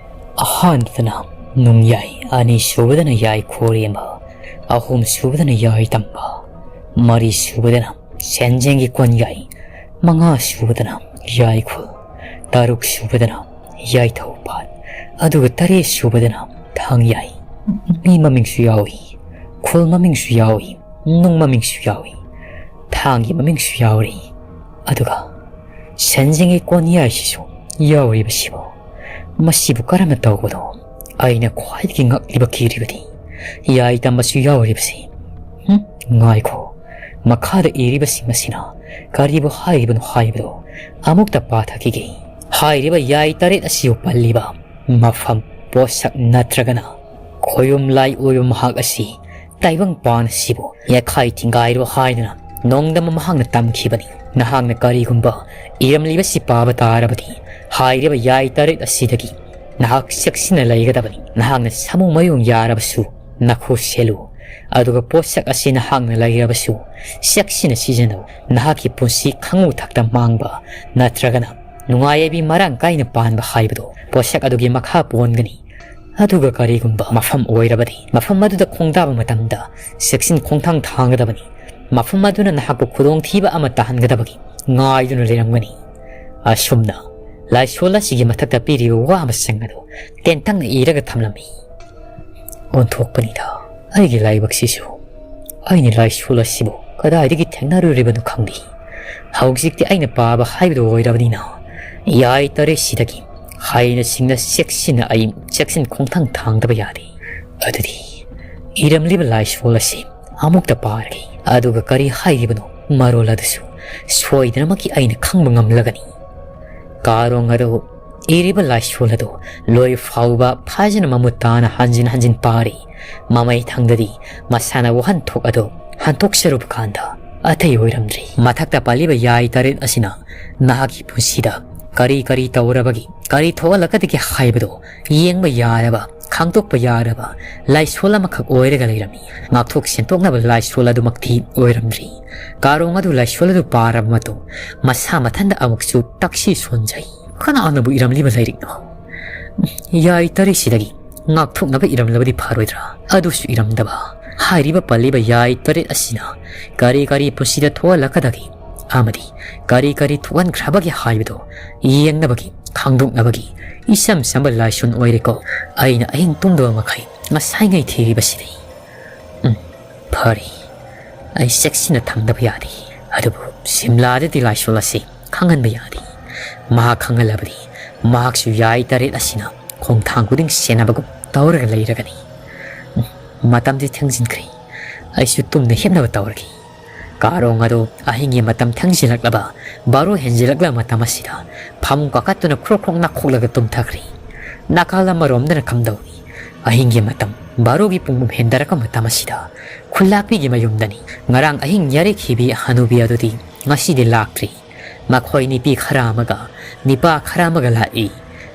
ꯑꯍꯥꯟꯕꯗꯅ ꯅꯨꯡꯌꯥꯏ, ꯑꯅꯤꯁꯨꯕꯗꯅ ꯌꯥꯏ ꯈꯣꯔꯦꯝꯕ, ꯑꯍꯨꯝꯁꯨꯕꯗꯅ ꯌꯥꯏ ꯇꯝꯕ, ꯃꯔꯤꯁꯨꯕꯗꯅ ꯁꯦꯟꯖꯦꯡꯒꯤ ꯀꯣꯟꯌꯥꯏ, ꯃꯉꯥꯁꯨꯕꯗꯅ ꯌꯥꯏꯈꯨꯜ, ꯇꯔꯨꯛꯁꯨꯕꯗꯅ ꯌꯥꯏꯊꯧꯄꯥꯠ, ꯑꯗꯨꯒ ꯇꯔꯦꯠꯁꯨꯕꯗꯅ ꯊꯥꯡꯌꯥꯏ꯫ ꯃꯤ ꯃꯃꯤꯡꯁꯨ ꯌꯥꯎꯏ, ꯈꯨꯜ ꯃꯃꯤꯡꯁꯨ ꯌꯥꯎꯏ, ꯅꯨꯡ ꯃꯃꯤꯡꯁꯨ ꯌꯥꯎꯏ, ꯊꯥꯡꯒꯤ ꯃꯃꯤꯡꯁꯨ ꯌꯥꯎꯔꯤ, ꯑꯗꯨꯒ ꯁꯦꯟꯖꯦꯡꯒꯤ ꯀꯣꯟꯌꯥꯏꯁꯤꯁꯨ ꯌꯥꯎꯔꯤꯕꯁꯤꯕꯨ, ꯃꯁꯤꯕꯨ ꯀꯔꯝꯅ ꯇꯧꯕꯅꯣ? ꯑꯩꯅ ꯈ꯭ꯋꯥꯏꯗꯒꯤ ꯉꯛꯂꯤꯕ ꯀꯤꯔꯤꯕꯗꯤ ꯌꯥꯏ ꯇꯝꯕꯁꯨ ꯌꯥꯎꯔꯤꯕꯁꯤ꯫ ꯍꯨꯝ, ꯉꯥꯏꯈꯣ, ꯃꯈꯥꯗ ꯏꯔꯤꯕꯁꯤꯡ ꯑꯁꯤꯅ ꯀꯔꯤꯕꯨ ꯍꯥꯏꯔꯤꯕꯅꯣ ꯍꯥꯏꯕꯗꯣ ꯑꯃꯨꯛꯇ ꯄꯥꯊꯈꯤꯒꯦ꯫ ꯍꯥꯏꯔꯤꯕ ꯌꯥꯏ ꯇꯔꯦꯠ ꯑꯁꯤꯕꯨ ꯄꯜꯂꯤꯕ ꯃꯐꯝ, ꯄꯣꯠꯁꯛ ꯅꯠꯇ꯭ꯔꯒꯅ ꯈꯣꯌꯨꯝ ꯂꯥꯏ ꯑꯣꯏꯕ ꯃꯍꯥꯛ ꯑꯁꯤ ꯇꯥꯏꯕꯪ ꯄꯥꯟ ꯑꯁꯤꯕꯨ ꯌꯥꯈꯥꯏ ꯊꯤꯡꯒꯥꯏꯔꯣ ꯍꯥꯏꯗꯨꯅ ꯅꯣꯡꯗꯝꯕ ꯃꯍꯥꯛꯅ ꯇꯝꯈꯤꯕꯅꯤ꯫ ꯅꯍꯥꯛꯅ ꯀꯔꯤꯒꯨꯝꯕ ꯏꯔꯝꯂꯤꯕꯁꯤ ꯄꯥꯕ ꯇꯥꯔꯕꯗꯤ, ꯍꯥꯏꯔꯤꯕ ꯌꯥꯏ ꯇꯔꯦꯠ ꯑꯁꯤꯗꯒꯤ ꯅꯍꯥꯛ ꯆꯦꯛꯁꯤꯟꯅ ꯂꯩꯒꯗꯕꯅꯤ꯫ ꯅꯍꯥꯛꯅ ꯁꯥꯃꯨ ꯃꯌꯨꯡ ꯌꯥꯔꯕꯁꯨ ꯅꯈꯨ ꯁꯦꯜꯂꯨ, ꯑꯗꯨꯒ ꯄꯣꯠꯁꯛ ꯑꯁꯤ ꯅꯍꯥꯛꯅ ꯂꯩꯔꯕꯁꯨ ꯆꯦꯛꯁꯤꯟꯅ ꯁꯤꯖꯤꯟꯅꯧ꯫ ꯅꯍꯥꯛꯀꯤ ꯄꯨꯟꯁꯤ ꯈꯪꯉꯨ ꯊꯛꯇ ꯃꯥꯡꯕ ꯅꯠꯇ꯭ꯔꯒꯅ ꯅꯨꯡꯉꯥꯏ ꯌꯥꯏꯕꯤ ꯃꯔꯥꯡ ꯀꯥꯏꯅ ꯄꯥꯟꯕ ꯍꯥꯏꯕꯗꯣ ꯄꯣꯠꯁꯛ ꯑꯗꯨꯒꯤ ꯃꯈꯥ ꯄꯣꯟꯒꯅꯤ꯫ ꯑꯗꯨꯒ ꯀꯔꯤꯒꯨꯝꯕ ꯃꯐꯝ ꯑꯣꯏꯔꯕꯗꯤ, ꯃꯐꯝ ꯑꯗꯨꯗ ꯈꯣꯡꯗꯥꯕ ꯃꯇꯝꯗ ꯆꯦꯛꯁꯤꯟ ꯈꯣꯡꯊꯥꯡ ꯊꯥꯡꯒꯗꯕꯅꯤ꯫ ꯃꯐꯝ ꯑꯗꯨꯅ ꯅꯍꯥꯛꯄꯨ ꯈꯨꯗꯣꯡꯊꯤꯕ ꯑꯃ ꯇꯥꯍꯟꯒꯗꯕꯒꯤ ꯉꯥꯏꯗꯨꯅ ꯂꯩꯔꯝꯒꯅꯤ꯫ ꯑꯁꯨꯝꯅ ꯂꯥꯏꯁꯣꯜ ꯑꯁꯤꯒꯤ ꯃꯊꯛꯇ ꯄꯤꯔꯤꯕ ꯋꯥ ꯃꯁꯤꯡ ꯑꯗꯨ ꯇꯦꯟꯇꯛꯅ ꯏꯔꯒ ꯊꯝꯂꯝꯃꯤ꯫ ꯑꯣꯟꯊꯣꯛꯄꯅꯤꯗ, ꯑꯩꯒꯤ ꯂꯥꯏꯕꯛꯁꯤꯁꯨ꯫ ꯑꯩꯅ ꯂꯥꯏꯁꯣꯜ ꯑꯁꯤꯕꯨ ꯀꯗꯥꯏꯗꯒꯤ ꯊꯦꯡꯅꯔꯨꯔꯤꯕꯅꯣ ꯈꯪꯗꯦ꯫ ꯍꯧꯖꯤꯛꯇꯤ ꯑꯩꯅ ꯄꯥꯕ ꯍꯥꯏꯕꯗꯨ ꯑꯣꯏꯔꯕꯅꯤꯅ, ꯌꯥꯏ ꯇꯔꯦꯠꯁꯤꯗꯒꯤ ꯍꯩꯅ ꯁꯤꯡꯅ ꯆꯦꯛꯁꯤꯟꯅ ꯑꯩ ꯆꯦꯛꯁꯤꯟ ꯈꯣꯡꯊꯥꯡ ꯊꯥꯡꯗꯕ ꯌꯥꯗꯦ꯫ ꯑꯗꯨꯗꯤ ꯏꯔꯝꯂꯤꯕ ꯂꯥꯏꯁꯣꯜ ꯑꯁꯤ ꯑꯃꯨꯛꯇ ꯄꯥꯔꯒꯦ, ꯑꯗꯨꯒ ꯀꯔꯤ ꯍꯥꯏꯔꯤꯕꯅꯣ ꯃꯔꯣꯜ ꯑꯗꯨꯁꯨ ꯁꯣꯏꯗꯅꯃꯛꯀꯤ ꯑꯩꯅ ꯈꯪꯕ ꯉꯝꯂꯒꯅꯤ꯫ ꯀꯥꯔꯣꯡ ꯑꯗꯨ ꯏꯔꯤꯕ ꯂꯥꯏꯁꯣꯜ ꯑꯗꯨ ꯂꯣꯏ ꯐꯥꯎꯕ ꯐꯖꯅ ꯃꯃꯨꯠ ꯇꯥꯅ ꯍꯟꯖꯤꯟ ꯍꯟꯖꯤꯟ ꯄꯥꯔꯤ꯫ ꯃꯃꯩ ꯊꯪꯗꯗꯤ ꯃꯁꯥꯅ ꯋꯥꯍꯟꯊꯣꯛ ꯑꯗꯨ ꯍꯟꯗꯣꯛꯆꯔꯨꯕ ꯀꯥꯟꯗ ꯑꯇꯩ ꯑꯣꯏꯔꯝꯗ꯭ꯔꯤ꯫ ꯃꯊꯛꯇ ꯄꯜꯂꯤꯕ ꯌꯥꯏ ꯇꯔꯦꯠ ꯑꯁꯤꯅ ꯅꯍꯥꯛꯀꯤ ꯄꯨꯟꯁꯤꯗ ꯀꯔꯤ ꯀꯔꯤ ꯇꯧꯔꯕꯒꯦ, ꯀꯔꯤ ꯊꯣꯛꯍꯜꯂꯛꯀꯗꯒꯦ ꯍꯥꯏꯕꯗꯨ ꯌꯦꯡꯕ ꯌꯥꯔꯕ, ꯈꯪꯗꯣꯛꯄ ꯌꯥꯔꯕ ꯂꯥꯏꯁꯣꯜ ꯑꯃꯈꯛ ꯑꯣꯏꯔꯒ ꯂꯩꯔꯝꯃꯤ꯫ ꯉꯥꯛꯊꯣꯛ ꯁꯦꯟꯗꯣꯛꯅꯕ ꯂꯥꯏꯁꯣꯜ ꯑꯗꯨꯃꯛꯇꯤ ꯑꯣꯏꯔꯝꯗ꯭ꯔꯤ꯫ ꯀꯥꯔꯣꯡ ꯑꯗꯨ ꯂꯥꯏꯁꯣꯜ ꯑꯗꯨ ꯄꯥꯔꯕ ꯃꯇꯨꯡ ꯃꯁꯥ ꯃꯊꯟꯇ ꯑꯃꯨꯛꯁꯨ ꯇꯛꯁꯤ ꯁꯣꯟꯖꯩ꯫ ꯀꯅꯥꯅꯕꯨ ꯏꯔꯝꯂꯤꯕ ꯂꯥꯏꯔꯤꯛꯅꯣ? ꯌꯥꯏ ꯇꯔꯦꯠꯁꯤꯗꯒꯤ ꯉꯥꯛꯊꯣꯛꯅꯕ ꯏꯔꯝꯂꯕꯗꯤ ꯐꯔꯣꯏꯗ꯭ꯔꯥ? ꯑꯗꯨꯁꯨ ꯏꯔꯝꯗꯕ꯫ ꯍꯥꯏꯔꯤꯕ ꯄꯜꯂꯤꯕ ꯌꯥꯏ ꯇꯔꯦꯠ ꯑꯁꯤꯅ ꯀꯔꯤ ꯀꯔꯤ ꯄꯨꯟꯁꯤꯗ ꯊꯣꯛꯍꯜꯂꯛꯀꯗꯒꯦ ꯑꯃꯗꯤ ꯀꯔꯤ ꯀꯔꯤ ꯊꯣꯛꯍꯟꯈ꯭ꯔꯕꯒꯦ ꯍꯥꯏꯕꯗꯨ ꯌꯦꯡꯅꯕꯒꯤ, ꯈꯪꯗꯣꯛꯅꯕꯒꯤ ꯏꯆꯝ ꯆꯝꯕ ꯂꯥꯏꯁꯣꯟ ꯑꯣꯏꯔꯦꯀꯣ꯫ ꯑꯩꯅ ꯑꯍꯤꯡ ꯇꯨꯝꯗꯕ ꯃꯈꯩ ꯉꯁꯥꯏꯉꯩ ꯊꯤꯔꯤꯕꯁꯤꯗꯤ꯫ ꯎꯝ, ꯐꯔꯦ꯫ ꯑꯩ ꯆꯦꯛꯁꯤꯟꯅ ꯊꯝꯗꯕ ꯌꯥꯗꯦ꯫ ꯑꯗꯨꯕꯨ ꯁꯤꯝꯂꯥꯗꯗꯤ ꯂꯥꯏꯁꯣꯜ ꯑꯁꯤ ꯈꯪꯍꯟꯕ ꯌꯥꯗꯦ꯫ ꯃꯍꯥꯛ ꯈꯪꯍꯜꯂꯕꯗꯤ ꯃꯍꯥꯛꯁꯨ ꯌꯥꯏ ꯇꯔꯦꯠ ꯑꯁꯤꯅ ꯈꯣꯡꯊꯥꯡ ꯈꯨꯗꯤꯡ ꯁꯦꯟꯅꯕꯒꯨꯝ ꯇꯧꯔꯒ ꯂꯩꯔꯒꯅꯤ꯫ ꯎꯝ, ꯃꯇꯝꯗꯤ ꯊꯦꯡꯖꯤꯟꯈ꯭ꯔꯦ꯫ ꯑꯩꯁꯨ ꯇꯨꯝꯅ ꯍꯤꯞꯅꯕ ꯇꯧꯔꯒꯦ꯫ ꯀꯥꯔꯣꯡ ꯑꯗꯨ ꯑꯍꯤꯡꯒꯤ ꯃꯇꯝ ꯊꯦꯡꯖꯤꯜꯂꯛꯂꯕ, ꯕꯥꯔꯣ ꯍꯦꯟꯖꯤꯜꯂꯛꯂꯕ ꯃꯇꯝ ꯑꯁꯤꯗ ꯐꯃꯨꯡ ꯀꯥꯈꯠꯇꯨꯅ ꯈ꯭ꯔꯣꯛ ꯈ꯭ꯔꯣꯛ ꯅꯥꯈꯣꯛꯂꯒ ꯇꯨꯝꯊꯈ꯭ꯔꯦ꯫ ꯅꯥꯀꯜ ꯑꯃꯔꯣꯝꯗꯅ ꯀꯝꯗꯧꯏ? ꯑꯍꯤꯡꯒꯤ ꯃꯇꯝ ꯕꯥꯔꯣꯒꯤ ꯄꯨꯡ ꯍꯦꯟꯗꯔꯛꯄ ꯃꯇꯝ ꯑꯁꯤꯗ ꯈꯨꯜꯂꯥꯛꯄꯤꯒꯤ ꯃꯌꯨꯝꯗꯅꯤ꯫ ꯉꯔꯥꯡ ꯑꯍꯤꯡ ꯌꯥꯔꯦꯛꯈꯤꯕꯤ ꯍꯅꯨꯕꯤ ꯑꯗꯨꯗꯤ ꯉꯁꯤꯗꯤ ꯂꯥꯛꯇ꯭ꯔꯤ꯫ ꯃꯈꯣꯏ ꯅꯨꯄꯤ ꯈꯔ ꯑꯃꯒ ꯅꯤꯄꯥ ꯈꯔ ꯑꯃꯒ ꯂꯥꯛꯏ꯫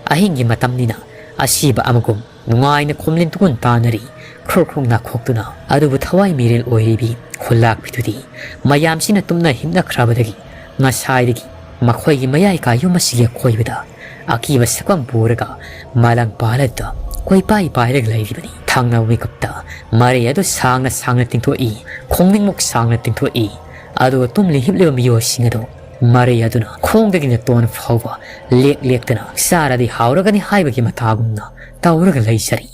ꯑꯍꯤꯡꯒꯤ ꯃꯇꯝꯅꯤꯅ ꯑꯁꯤꯕ ꯑꯃꯒꯨꯝ ꯅꯨꯡꯉꯥꯏꯅ ꯈꯣꯝꯂꯤꯟ ꯇꯨꯀꯨꯟ ꯇꯥꯅꯔꯤ꯫ ꯈ꯭ꯔꯨꯛ ꯈ꯭ꯔꯨꯛ ꯅꯥꯈꯣꯛꯇꯨꯅ꯫ ꯑꯗꯨꯕꯨ ꯊꯋꯥꯏ ꯃꯤꯔꯦꯜ ꯑꯣꯏꯔꯤꯕꯤ ꯈꯨꯜꯂꯥꯛꯄꯤꯗꯨꯗꯤ ꯃꯌꯥꯝꯁꯤꯅ ꯇꯨꯝꯅ ꯍꯤꯞꯅꯈ꯭ꯔꯕꯗꯒꯤ ꯉꯁꯥꯏꯗꯒꯤ ꯃꯈꯣꯏꯒꯤ ꯃꯌꯥꯏ ꯀꯥ ꯌꯨꯝ ꯑꯁꯤꯒꯤ ꯑꯀꯣꯏꯕꯗ ꯑꯀꯤꯕ ꯁꯛꯐꯝ ꯄꯨꯔꯒ ꯃꯥꯂꯪ ꯄꯥꯂꯗ ꯀꯣꯏꯄꯥꯏ ꯄꯥꯏꯔꯒ ꯂꯩꯔꯤꯕꯅꯤ꯫ ꯊꯪꯅꯕ ꯃꯤꯀꯨꯞꯇ ꯃꯔꯩ ꯑꯗꯨ ꯁꯥꯡꯅ ꯁꯥꯡꯅ ꯇꯤꯡꯊꯣꯛꯏ, ꯈꯣꯡꯅꯤꯡꯃꯨꯛ ꯁꯥꯡꯅ ꯇꯤꯡꯊꯣꯛꯏ꯫ ꯑꯗꯨꯒ ꯇꯨꯝꯂꯤ ꯍꯤꯞꯂꯤꯕ ꯃꯤꯑꯣꯏꯁꯤꯡ ꯑꯗꯨ ꯃꯔꯩ ꯑꯗꯨꯅ ꯈꯣꯡꯗꯒꯤ ꯅꯇꯣꯟ ꯐꯥꯎꯕ ꯂꯦꯛ ꯂꯦꯛꯇꯅ ꯆꯥꯔꯗꯤ ꯍꯥꯎꯔꯒꯅꯤ ꯍꯥꯏꯕꯒꯤ ꯃꯇꯥꯒꯨꯝꯅ ꯇꯧꯔꯒ ꯂꯩꯖꯔꯤ꯫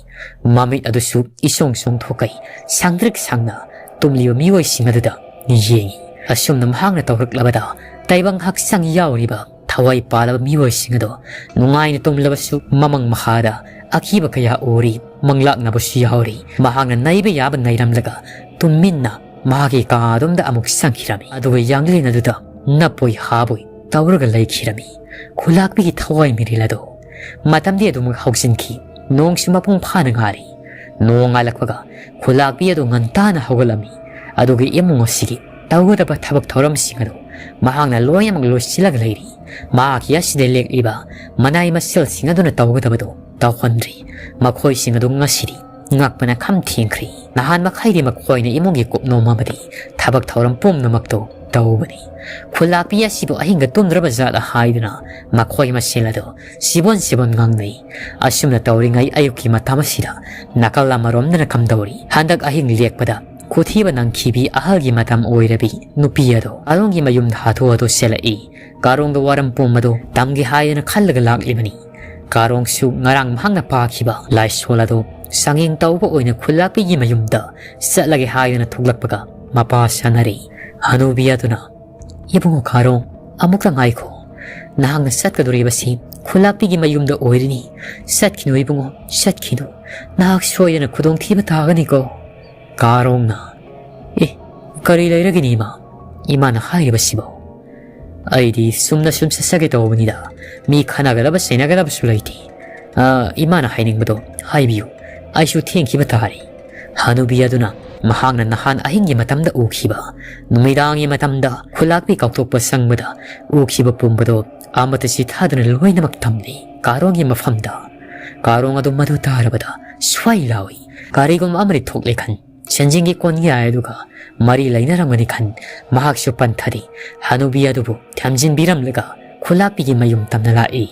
ꯃꯃꯤꯠ ꯑꯗꯨꯁꯨ ꯏꯁꯣꯡ ꯁꯣꯡꯊꯣꯛꯀꯩ ꯁꯪꯗ꯭ꯔꯤꯛ ꯁꯪꯅ ꯇꯨꯝꯂꯤꯕ ꯃꯤꯑꯣꯏꯁꯤꯡ ꯑꯗꯨꯗ ꯌꯦꯡꯏ꯫ ꯑꯁꯨꯝꯅ ꯃꯍꯥꯛꯅ ꯇꯧꯔꯛꯂꯕꯗ ꯇꯥꯏꯕꯪ ꯍꯛꯆꯥꯡ ꯌꯥꯎꯔꯤꯕ ꯊꯋꯥꯏ ꯄꯥꯜꯂꯕ ꯃꯤꯑꯣꯏꯁꯤꯡ ꯑꯗꯣ ꯅꯨꯡꯉꯥꯏꯅ ꯇꯨꯝꯂꯕꯁꯨ ꯃꯃꯪ ꯃꯍꯥꯗ ꯑꯀꯤꯕ ꯀꯌꯥ ꯎꯔꯤ꯫ ꯃꯪꯂꯥꯛꯅꯕꯁꯨ ꯌꯥꯎꯔꯤ꯫ ꯃꯍꯥꯛꯅ ꯅꯩꯕ ꯌꯥꯕ ꯅꯩꯔꯝꯂꯒ ꯇꯨꯃꯤꯟꯅ ꯃꯍꯥꯛꯀꯤ ꯀꯥ ꯑꯗꯣꯝꯗ ꯑꯃꯨꯛ ꯆꯪꯈꯤꯔꯝꯃꯤ꯫ ꯑꯗꯨꯒ ꯌꯥꯡꯂꯦꯟ ꯑꯗꯨꯗ ꯅꯞꯄꯣꯏ ꯍꯥꯕꯣꯏ ꯇꯧꯔꯒ ꯂꯩꯈꯤꯔꯝꯃꯤ꯫ ꯈꯨꯂꯥꯛꯄꯤꯒꯤ ꯊꯋꯥꯏ ꯃꯤꯔꯦꯜ ꯑꯗꯣ ꯃꯇꯝꯗꯤ ꯑꯗꯨꯃꯛ ꯍꯧꯖꯤꯟꯈꯤ꯫ ꯅꯣꯡꯁꯨ ꯃꯄꯨꯡ ꯐꯥꯅ ꯉꯥꯜꯂꯤ꯫ ꯅꯣꯡ ꯉꯥꯜꯂꯛꯄꯒ ꯈꯨꯂꯥꯛꯄꯤ ꯑꯗꯨ ꯉꯟꯇꯥꯅ ꯍꯧꯒꯠꯂꯝꯃꯤ꯫ ꯑꯗꯨꯒ ꯏꯃꯨꯡ ꯑꯁꯤꯒꯤ ꯇꯧꯒꯗꯕ ꯊꯕꯛ ꯊꯧꯔꯝꯁꯤꯡ ꯑꯗꯨ ꯃꯍꯥꯛꯅ ꯂꯣꯏꯅꯃꯛ ꯂꯣꯏꯁꯤꯜꯂꯒ ꯂꯩꯔꯤ꯫ ꯃꯍꯥꯛꯀꯤ ꯑꯁꯤꯗ ꯂꯦꯛꯂꯤꯕ ꯃꯅꯥꯏ ꯃꯁꯤꯜꯁꯤꯡ ꯑꯗꯨꯅ ꯇꯧꯒꯗꯕꯗꯨ ꯇꯧꯍꯟꯗ꯭ꯔꯤ꯫ ꯃꯈꯣꯏꯁꯤꯡ ꯑꯗꯨ ꯉꯁꯤꯗꯤ ꯉꯛꯄꯅ ꯈꯝ ꯊꯦꯡꯈ꯭ꯔꯦ꯫ ꯅꯍꯥꯟ ꯃꯈꯩꯗꯤ ꯃꯈꯣꯏꯅ ꯏꯃꯨꯡꯒꯤ ꯀꯨꯞꯅꯣꯝ ꯑꯃꯗꯤ ꯊꯕꯛ ꯊꯧꯔꯝ ꯄꯨꯝꯅꯃꯛꯇꯨ ꯇꯧꯕꯅꯤ꯫ ꯈꯨꯂꯥꯛꯄꯤ ꯑꯁꯤꯕꯨ ꯑꯍꯤꯡꯗ ꯇꯨꯝꯗ꯭ꯔꯕ ꯖꯥꯠꯂ ꯍꯥꯏꯗꯨꯅ ꯃꯈꯣꯏ ꯃꯁꯦꯜ ꯑꯗꯨ ꯁꯤꯕꯣꯟ ꯁꯤꯕꯣꯟ ꯉꯥꯡꯅꯩ꯫ ꯑꯁꯨꯝꯅ ꯇꯧꯔꯤꯉꯩ ꯑꯌꯨꯛꯀꯤ ꯃꯇꯝ ꯑꯁꯤꯗ ꯅꯥꯀꯜ ꯑꯃꯔꯣꯝꯗꯅ ꯀꯝꯗꯧꯔꯤ? ꯍꯟꯗꯛ ꯑꯍꯤꯡ ꯂꯦꯛꯄꯗ ꯈꯨꯊꯤꯕ ꯅꯪꯈꯤꯕꯤ ꯑꯍꯜꯒꯤ ꯃꯇꯝ ꯑꯣꯏꯔꯕꯤ ꯅꯨꯄꯤ ꯑꯗꯣ ꯑꯔꯣꯡꯒꯤ ꯃꯌꯨꯝꯗ ꯍꯥꯊꯨ ꯍꯥꯊꯨ ꯆꯦꯜꯂꯛꯏ꯫ ꯀꯥꯔꯣꯡꯗ ꯋꯥꯔꯝ ꯄꯨꯝꯕꯗꯨ ꯇꯝꯒꯦ ꯍꯥꯏꯗꯅ ꯈꯜꯂꯒ ꯂꯥꯛꯂꯤꯕꯅꯤ꯫ ꯀꯥꯔꯣꯡꯁꯨ ꯉꯔꯥꯡ ꯃꯍꯥꯛꯅ ꯄꯥꯈꯤꯕ ꯂꯥꯏꯁꯣꯜ ꯑꯗꯨ ꯆꯥꯡꯌꯦꯡ ꯇꯧꯕ ꯑꯣꯏꯅ ꯈꯨꯜꯂꯥꯛꯄꯤꯒꯤ ꯃꯌꯨꯝꯗ ꯆꯠꯂꯒꯦ ꯍꯥꯏꯗꯅ ꯊꯣꯛꯂꯛꯄꯒ ꯃꯄꯥ ꯁꯥꯟꯅꯔꯦ꯫ ꯍꯅꯨꯕꯤ ꯑꯗꯨꯅ, "ꯏꯕꯨꯡꯉꯣ ꯀꯥꯔꯣꯡ, ꯑꯃꯨꯛꯇ ꯉꯥꯏꯈꯣ꯫ "ꯅꯍꯥꯛꯅ ꯆꯠꯀꯗꯧꯔꯤꯕꯁꯤ ꯈꯨꯂꯥꯛꯄꯤꯒꯤ ꯃꯌꯨꯝꯗ ꯑꯣꯏꯔꯅꯤ꯫ ꯆꯠꯈꯤꯅꯨ ꯏꯕꯨꯡꯉꯣ, ꯆꯠꯈꯤꯅꯨ꯫ ꯅꯍꯥꯛ ꯁꯣꯏꯗꯅ ꯈꯨꯗꯣꯡꯊꯤꯕ ꯇꯥꯒꯅꯤꯀꯣ"꯫ ꯀꯥꯔꯣꯡꯅ, "ꯑꯦ, ꯀꯔꯤ ꯂꯩꯔꯒꯅꯤ ꯏꯃꯥ? ꯏꯃꯥꯅ ꯍꯥꯏꯔꯤꯕꯁꯤꯕꯣ?" "ꯑꯩꯗꯤ ꯆꯨꯝꯅ ꯁꯨꯝ ꯆꯠꯆꯒꯦ ꯇꯧꯕꯅꯤꯗ꯫ ꯃꯤ ꯈꯟꯅꯒꯗꯕ ꯆꯩꯅꯒꯗꯕꯁꯨ ꯂꯩꯇꯦ꯫ ꯑ, ꯏꯃꯥꯅ ꯍꯥꯏꯅꯤꯡꯕꯗꯣ ꯍꯥꯏꯕꯤꯌꯨ꯫ ꯑꯩꯁꯨ ꯊꯦꯡꯈꯤꯕ ꯇꯥꯔꯦ"꯫ ꯍꯅꯨꯕꯤ ꯑꯗꯨꯅ ꯃꯍꯥꯛꯅ ꯅꯍꯥꯟ ꯑꯍꯤꯡꯒꯤ ꯃꯇꯝꯗ ꯎꯈꯤꯕ, ꯅꯨꯃꯤꯗꯥꯡꯒꯤ ꯃꯇꯝꯗ ꯈꯨꯂꯥꯛꯄꯤ ꯀꯥꯎꯊꯣꯛꯄ ꯆꯪꯕꯗ ꯎꯈꯤꯕ ꯄꯨꯝꯕꯗꯣ ꯑꯃꯠꯇ ꯆꯤꯊꯗꯅ ꯂꯣꯏꯅꯃꯛ ꯊꯝꯂꯤ ꯀꯥꯔꯣꯡꯒꯤ ꯃꯐꯝꯗ꯫ ꯀꯥꯔꯣꯡ ꯑꯗꯨ ꯃꯗꯨ ꯇꯥꯔꯕꯗ ꯁ꯭ꯋꯥꯏ ꯂꯥꯎꯏ꯫ ꯀꯔꯤꯒꯨꯝꯕ ꯑꯃꯗꯤ ꯊꯣꯛꯂꯦ ꯈꯟ꯫ ꯁꯦꯟꯖꯦꯡꯒꯤ ꯀꯣꯟꯌꯥꯏ ꯑꯗꯨꯒ ꯃꯔꯤ ꯂꯩꯅꯔꯝꯒꯅꯤ ꯈꯟ ꯃꯍꯥꯛꯁꯨ ꯄꯟꯊꯗꯦ꯫ ꯍꯅꯨꯕꯤ ꯑꯗꯨꯕꯨ ꯊꯝꯖꯤꯟꯕꯤꯔꯝꯂꯒ ꯈꯨꯂꯥꯛꯄꯤꯒꯤ ꯃꯌꯨꯝ ꯇꯝꯅ ꯂꯥꯛꯏ꯫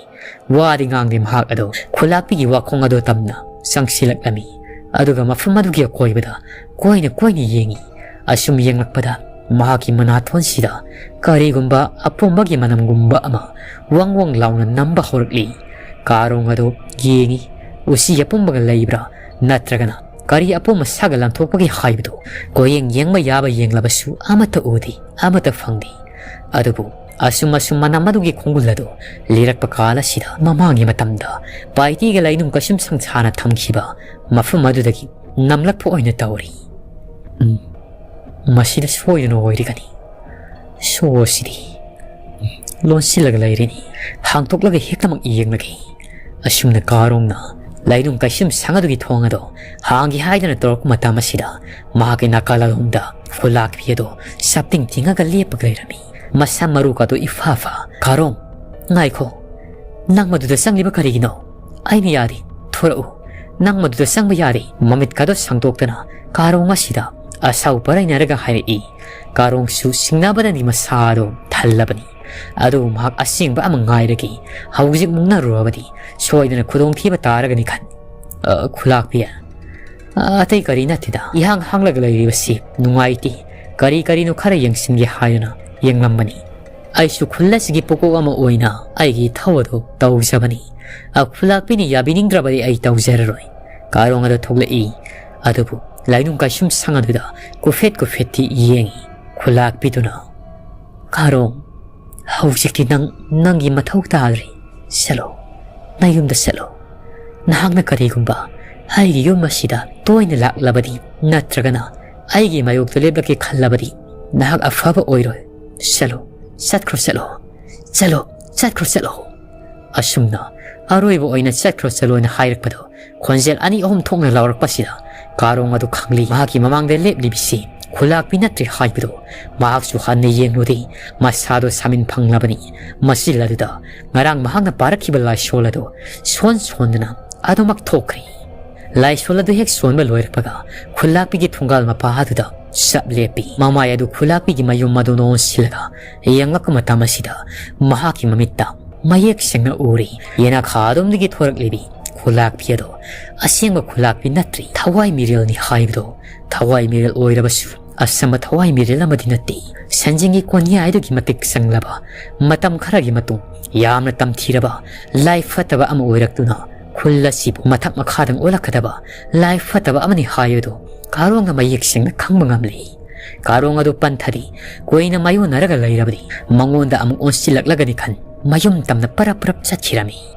ꯋꯥꯗꯤ ꯉꯥꯡꯗꯦ ꯃꯍꯥꯛ ꯑꯗꯣ ꯈꯨꯂꯥꯛꯄꯤꯒꯤ ꯋꯥꯈꯣꯡ ꯑꯗꯨ ꯇꯝꯅ ꯆꯪꯁꯤꯜꯂꯛꯂꯝꯃꯤ꯫ ꯑꯗꯨꯒ ꯃꯐꯝ ꯑꯗꯨꯒꯤ ꯑꯀꯣꯏꯕꯗ ꯀꯣꯏꯅ ꯀꯣꯏꯅ ꯌꯦꯡꯏ꯫ ꯑꯁꯨꯝ ꯌꯦꯡꯂꯛꯄꯗ ꯃꯍꯥꯛꯀꯤ ꯃꯅꯥꯊꯣꯟꯁꯤꯗ ꯀꯔꯤꯒꯨꯝꯕ ꯑꯄꯣꯝꯕꯒꯤ ꯃꯅꯝꯒꯨꯝꯕ ꯑꯃ ꯋꯪ ꯋꯪ ꯂꯥꯎꯅ ꯅꯝꯕ ꯍꯧꯔꯛꯂꯤ꯫ ꯀꯥꯔꯣꯡ ꯑꯗꯨ ꯌꯦꯡꯏ꯫ ꯎꯆꯤ ꯑꯄꯣꯝꯕꯒ ꯂꯩꯕ꯭ꯔꯥ ꯅꯠꯇ꯭ꯔꯒꯅ ꯀꯔꯤ ꯑꯄꯣꯝ ꯑꯁꯥꯒ ꯂꯪꯊꯣꯛꯄꯒꯦ ꯍꯥꯏꯕꯗꯨ ꯀꯣꯌꯦꯡ ꯌꯦꯡꯕ ꯌꯥꯕ ꯌꯦꯡꯂꯕꯁꯨ ꯑꯃꯠꯇ ꯎꯗꯦ, ꯑꯃꯠꯇ ꯐꯪꯗꯦ꯫ ꯑꯗꯨꯕꯨ ꯑꯁꯨꯝ ꯑꯁꯨꯝ ꯃꯅꯝ ꯑꯗꯨꯒꯤ ꯈꯣꯡꯒꯨꯜ ꯑꯗꯨ ꯂꯤꯔꯛꯄ ꯀꯥꯜ ꯑꯁꯤꯗ ꯃꯃꯥꯡꯒꯤ ꯃꯇꯝꯗ ꯄꯥꯏꯇꯤꯒ ꯂꯩꯅꯨꯡ ꯀꯩꯁꯨꯝ ꯁꯪꯁꯥꯅ ꯊꯝꯈꯤꯕ ꯃꯐꯝ ꯑꯗꯨꯗꯒꯤ ꯅꯝꯂꯛꯄ ꯑꯣꯏꯅ ꯇꯧꯔꯤ꯫ ꯎꯝ, ꯃꯁꯤꯗ ꯁꯣꯏꯗꯅ ꯑꯣꯏꯔꯤꯒꯅꯤ꯫ ꯁꯣ ꯑꯁꯤꯗꯤ ꯂꯣꯟꯁꯤꯜꯂꯒ ꯂꯩꯔꯤꯅꯤ꯫ ꯍꯥꯡꯗꯣꯛꯂꯒ ꯍꯦꯛꯇꯃꯛ ꯌꯦꯡꯂꯒꯦ꯫ ꯑꯁꯨꯝꯅ ꯀꯥꯔꯣꯡꯅ ꯂꯩꯅꯨꯡ ꯀꯩꯁꯨꯝ ꯁꯪ ꯑꯗꯨꯒꯤ ꯊꯣꯡ ꯑꯗꯣ ꯍꯥꯡꯒꯦ ꯍꯥꯏꯗꯅ ꯇꯧꯔꯛꯄ ꯃꯇꯝ ꯑꯁꯤꯗ ꯃꯍꯥꯛꯀꯤ ꯅꯥꯀꯜ ꯑꯗꯣꯝꯗ ꯈꯨꯂꯥꯛꯄꯤ ꯑꯗꯣ ꯁꯞꯇꯤꯡ ꯇꯤꯡꯉꯒ ꯂꯦꯞꯄꯒ ꯂꯩꯔꯝꯃꯤ꯫ ꯃꯁꯝ ꯃꯔꯨꯒꯗꯣ ꯏꯐꯥ ꯐꯥ꯫ "ꯀꯥꯔꯣꯡ, ꯉꯥꯏꯈꯣ꯫ ꯅꯪ ꯃꯗꯨꯗ ꯆꯪꯂꯤꯕ ꯀꯔꯤꯒꯤꯅꯣ? ꯑꯩꯅ ꯌꯥꯗꯦ꯫ ꯊꯣꯔꯛꯎ꯫ ꯅꯪ ꯃꯗꯨꯗ ꯆꯪꯕ ꯌꯥꯗꯦ"꯫ ꯃꯃꯤꯠꯀꯗꯣ ꯁꯥꯡꯗꯣꯛꯇꯅ ꯀꯥꯔꯣꯡ ꯑꯁꯤꯗ ꯑꯁꯥꯎ ꯄꯔꯩꯅꯔꯒ ꯍꯥꯏꯔꯛꯏ꯫ ꯀꯥꯔꯣꯡꯁꯨ ꯁꯤꯡꯅꯕꯗꯅꯤ ꯃꯁꯥꯗꯣ ꯊꯜꯂꯕꯅꯤ꯫ ꯑꯗꯨꯕꯨ ꯃꯍꯥꯛ ꯑꯁꯦꯡꯕ ꯑꯃ ꯉꯥꯏꯔꯒꯦ꯫ ꯍꯧꯖꯤꯛ ꯃꯨꯛꯅꯔꯨꯔꯕꯗꯤ ꯁꯣꯏꯗꯅ ꯈꯨꯗꯣꯡꯊꯤꯕ ꯇꯥꯔꯒꯅꯤ ꯈꯟ꯫ "ꯑ, ꯈꯨꯂꯥꯛꯄꯤ꯫ ꯑ, ꯑꯇꯩ ꯀꯔꯤ ꯅꯠꯇꯦꯗ꯫ ꯏꯍꯥꯡ ꯍꯥꯡꯂꯒ ꯂꯩꯔꯤꯕꯁꯤ ꯅꯨꯡꯉꯥꯏꯇꯦ꯫ ꯀꯔꯤ ꯀꯔꯤꯅꯣ ꯈꯔ ꯌꯦꯡꯁꯤꯟꯒꯦ ꯍꯥꯏꯗꯨꯅ ꯌꯦꯡꯂꯝꯕꯅꯤ꯫ ꯑꯩꯁꯨ ꯈꯨꯜ ꯑꯁꯤꯒꯤ ꯄꯣꯀꯣꯛ ꯑꯃ ꯑꯣꯏꯅ ꯑꯩꯒꯤ ꯏꯊꯧ ꯑꯗꯨ ꯇꯧꯖꯕꯅꯤ꯫ ꯑ, ꯈꯨꯂꯥꯛꯄꯤꯅ ꯌꯥꯕꯤꯅꯤꯡꯗ꯭ꯔꯕꯗꯤ ꯑꯩ ꯇꯧꯖꯔꯔꯣꯏ"꯫ ꯀꯥꯔꯣꯡ ꯑꯗꯨ ꯊꯣꯛꯂꯛꯏ꯫ ꯑꯗꯨꯕꯨ ꯂꯥꯏꯅꯨꯡ ꯀꯥꯏꯁꯨꯝ ꯁꯪ ꯑꯗꯨꯗ ꯀꯨꯐꯦꯠ ꯀꯨꯐꯦꯠꯇꯤ ꯌꯦꯡꯏ꯫ ꯈꯨꯂꯥꯛꯄꯤꯗꯨꯅ, "ꯀꯥꯔꯣꯡ, ꯍꯧꯖꯤꯛꯇꯤ ꯅꯪ ꯅꯪꯒꯤ ꯃꯊꯧ ꯇꯥꯗ꯭ꯔꯦ꯫ ꯆꯠꯂꯣ, ꯅꯌꯨꯝꯗ ꯆꯠꯂꯣ꯫ ꯅꯍꯥꯛꯅ ꯀꯔꯤꯒꯨꯝꯕ ꯑꯩꯒꯤ ꯌꯨꯝ ꯑꯁꯤꯗ ꯇꯣꯏꯅ ꯂꯥꯛꯂꯕꯗꯤ, ꯅꯠꯇ꯭ꯔꯒꯅ ꯑꯩꯒꯤ ꯃꯥꯌꯣꯛꯇ ꯂꯦꯞꯂꯛꯀꯦ ꯈꯜꯂꯕꯗꯤ, ꯅꯍꯥꯛ ꯑꯐꯕ ꯑꯣꯏꯔꯣꯏ꯫ ꯆꯠꯂꯣ, ꯆꯠꯈ꯭ꯔꯣ, ꯆꯠꯂꯣ, ꯆꯠꯂꯣ, ꯆꯠꯈ꯭ꯔꯣ, ꯆꯠꯂꯣ꯫ ꯑꯁꯨꯝꯅ ꯑꯔꯣꯏꯕ ꯑꯣꯏꯅ "ꯆꯠꯈ꯭ꯔꯣ, ꯆꯠꯂꯣ" ꯍꯥꯏꯅ ꯍꯥꯏꯔꯛꯄꯗꯣ, ꯈꯣꯟꯖꯦꯜ ꯑꯅꯤ ꯑꯍꯨꯝ ꯊꯣꯛꯅ ꯂꯥꯎꯔꯛꯄꯁꯤꯗ ꯀꯥꯔꯣꯡ ꯑꯗꯨ ꯈꯪꯂꯤ꯫ ꯃꯍꯥꯛꯀꯤ ꯃꯃꯥꯡꯗ ꯂꯦꯞꯂꯤꯕꯁꯤ ꯈꯨꯂꯥꯛꯄꯤ ꯅꯠꯇ꯭ꯔꯦ ꯍꯥꯏꯕꯗꯨ ꯃꯍꯥꯛꯁꯨ ꯍꯟꯅ ꯌꯦꯡꯂꯨꯗꯦ꯫ ꯃꯁꯥꯗꯣ ꯁꯥꯃꯤꯟ ꯐꯪꯂꯕꯅꯤ꯫ ꯃꯆꯤꯜ ꯑꯗꯨꯗ ꯉꯔꯥꯡ ꯃꯍꯥꯛꯅ ꯄꯥꯔꯛꯈꯤꯕ ꯂꯥꯏꯁꯣꯜ ꯑꯗꯨ ꯁꯣꯟ ꯁꯣꯟꯗꯅ ꯑꯗꯨꯃꯛ ꯊꯣꯛꯈ꯭ꯔꯦ꯫ ꯂꯥꯏꯁꯣꯜ ꯑꯗꯨ ꯍꯦꯛ ꯁꯣꯟꯕ ꯂꯣꯏꯔꯛꯄꯒ, ꯈꯨꯂꯥꯛꯄꯤꯒꯤ ꯊꯣꯡꯒꯥꯜ ꯃꯄꯥ ꯑꯗꯨꯗ ꯆꯞ ꯂꯦꯞꯄꯤ꯫ ꯃꯃꯥꯏ ꯑꯗꯨ ꯈꯨꯂꯥꯛꯄꯤꯒꯤ ꯃꯌꯨꯝ ꯑꯗꯨ ꯅꯣꯟꯁꯤꯜꯂꯒ ꯌꯦꯡꯂꯛꯄ ꯃꯇꯝ ꯑꯁꯤꯗ, ꯃꯍꯥꯛꯀꯤ ꯃꯃꯤꯠꯇ ꯃꯌꯦꯛ ꯁꯦꯡꯅ ꯎꯔꯤ꯫ ꯌꯦꯅꯈꯥ ꯑꯗꯣꯝꯗꯒꯤ ꯊꯣꯔꯛꯂꯤꯕꯤ ꯈꯨꯂꯥꯛꯄꯤ ꯑꯗꯣ ꯑꯁꯦꯡꯕ ꯈꯨꯂꯥꯛꯄꯤ ꯅꯠꯇ꯭ꯔꯤ, ꯊꯋꯥꯏ ꯃꯤꯔꯦꯜꯅꯤ ꯍꯥꯏꯕꯗꯣ꯫ ꯊꯋꯥꯏ ꯃꯤꯔꯦꯜ ꯑꯣꯏꯔꯕꯁꯨ, ꯑꯆꯝꯕ ꯊꯋꯥꯏ ꯃꯤꯔꯦꯜ ꯑꯃꯗꯤ ꯅꯠꯇꯦ꯫ ꯁꯟꯖꯦꯡꯒꯤ ꯀꯣꯟꯌꯥꯏ ꯑꯗꯨꯒꯤ ꯃꯇꯤꯛ ꯆꯪꯂꯕ, ꯃꯇꯝ ꯈꯔꯒꯤ ꯃꯇꯨꯡ ꯌꯥꯝꯅ ꯇꯝꯊꯤꯔꯕ ꯂꯥꯏ ꯐꯠꯇꯕ ꯑꯃ ꯑꯣꯏꯔꯛꯇꯨꯅ, ꯈꯨꯜ ꯑꯁꯤꯕꯨ ꯃꯊꯛ ꯃꯈꯥꯗꯪ ꯑꯣꯜꯂꯛꯀꯗꯕ ꯂꯥꯏ ꯐꯠꯇꯕ ꯑꯃꯅꯤ ꯍꯥꯏꯕꯗꯨ ꯀꯥꯔꯣꯡꯅ ꯃꯌꯦꯛ ꯁꯦꯡꯅ ꯈꯪꯕ ꯉꯝꯂꯤ꯫ ꯀꯥꯔꯣꯡ ꯑꯗꯨ ꯄꯟꯊꯔꯤ꯫ ꯀꯨꯏꯅ ꯃꯥꯌꯣꯟꯅꯔꯒ ꯂꯩꯔꯕꯗꯤ ꯃꯉꯣꯟꯗ ꯑꯃꯨꯛ ꯑꯣꯟꯁꯤꯜꯂꯛꯂꯒꯅꯤ ꯈꯟ, ꯃꯌꯨꯝ ꯇꯝꯅ ꯄꯔꯞ ꯄꯔꯞ ꯆꯠꯈꯤꯔꯝꯃꯤ꯫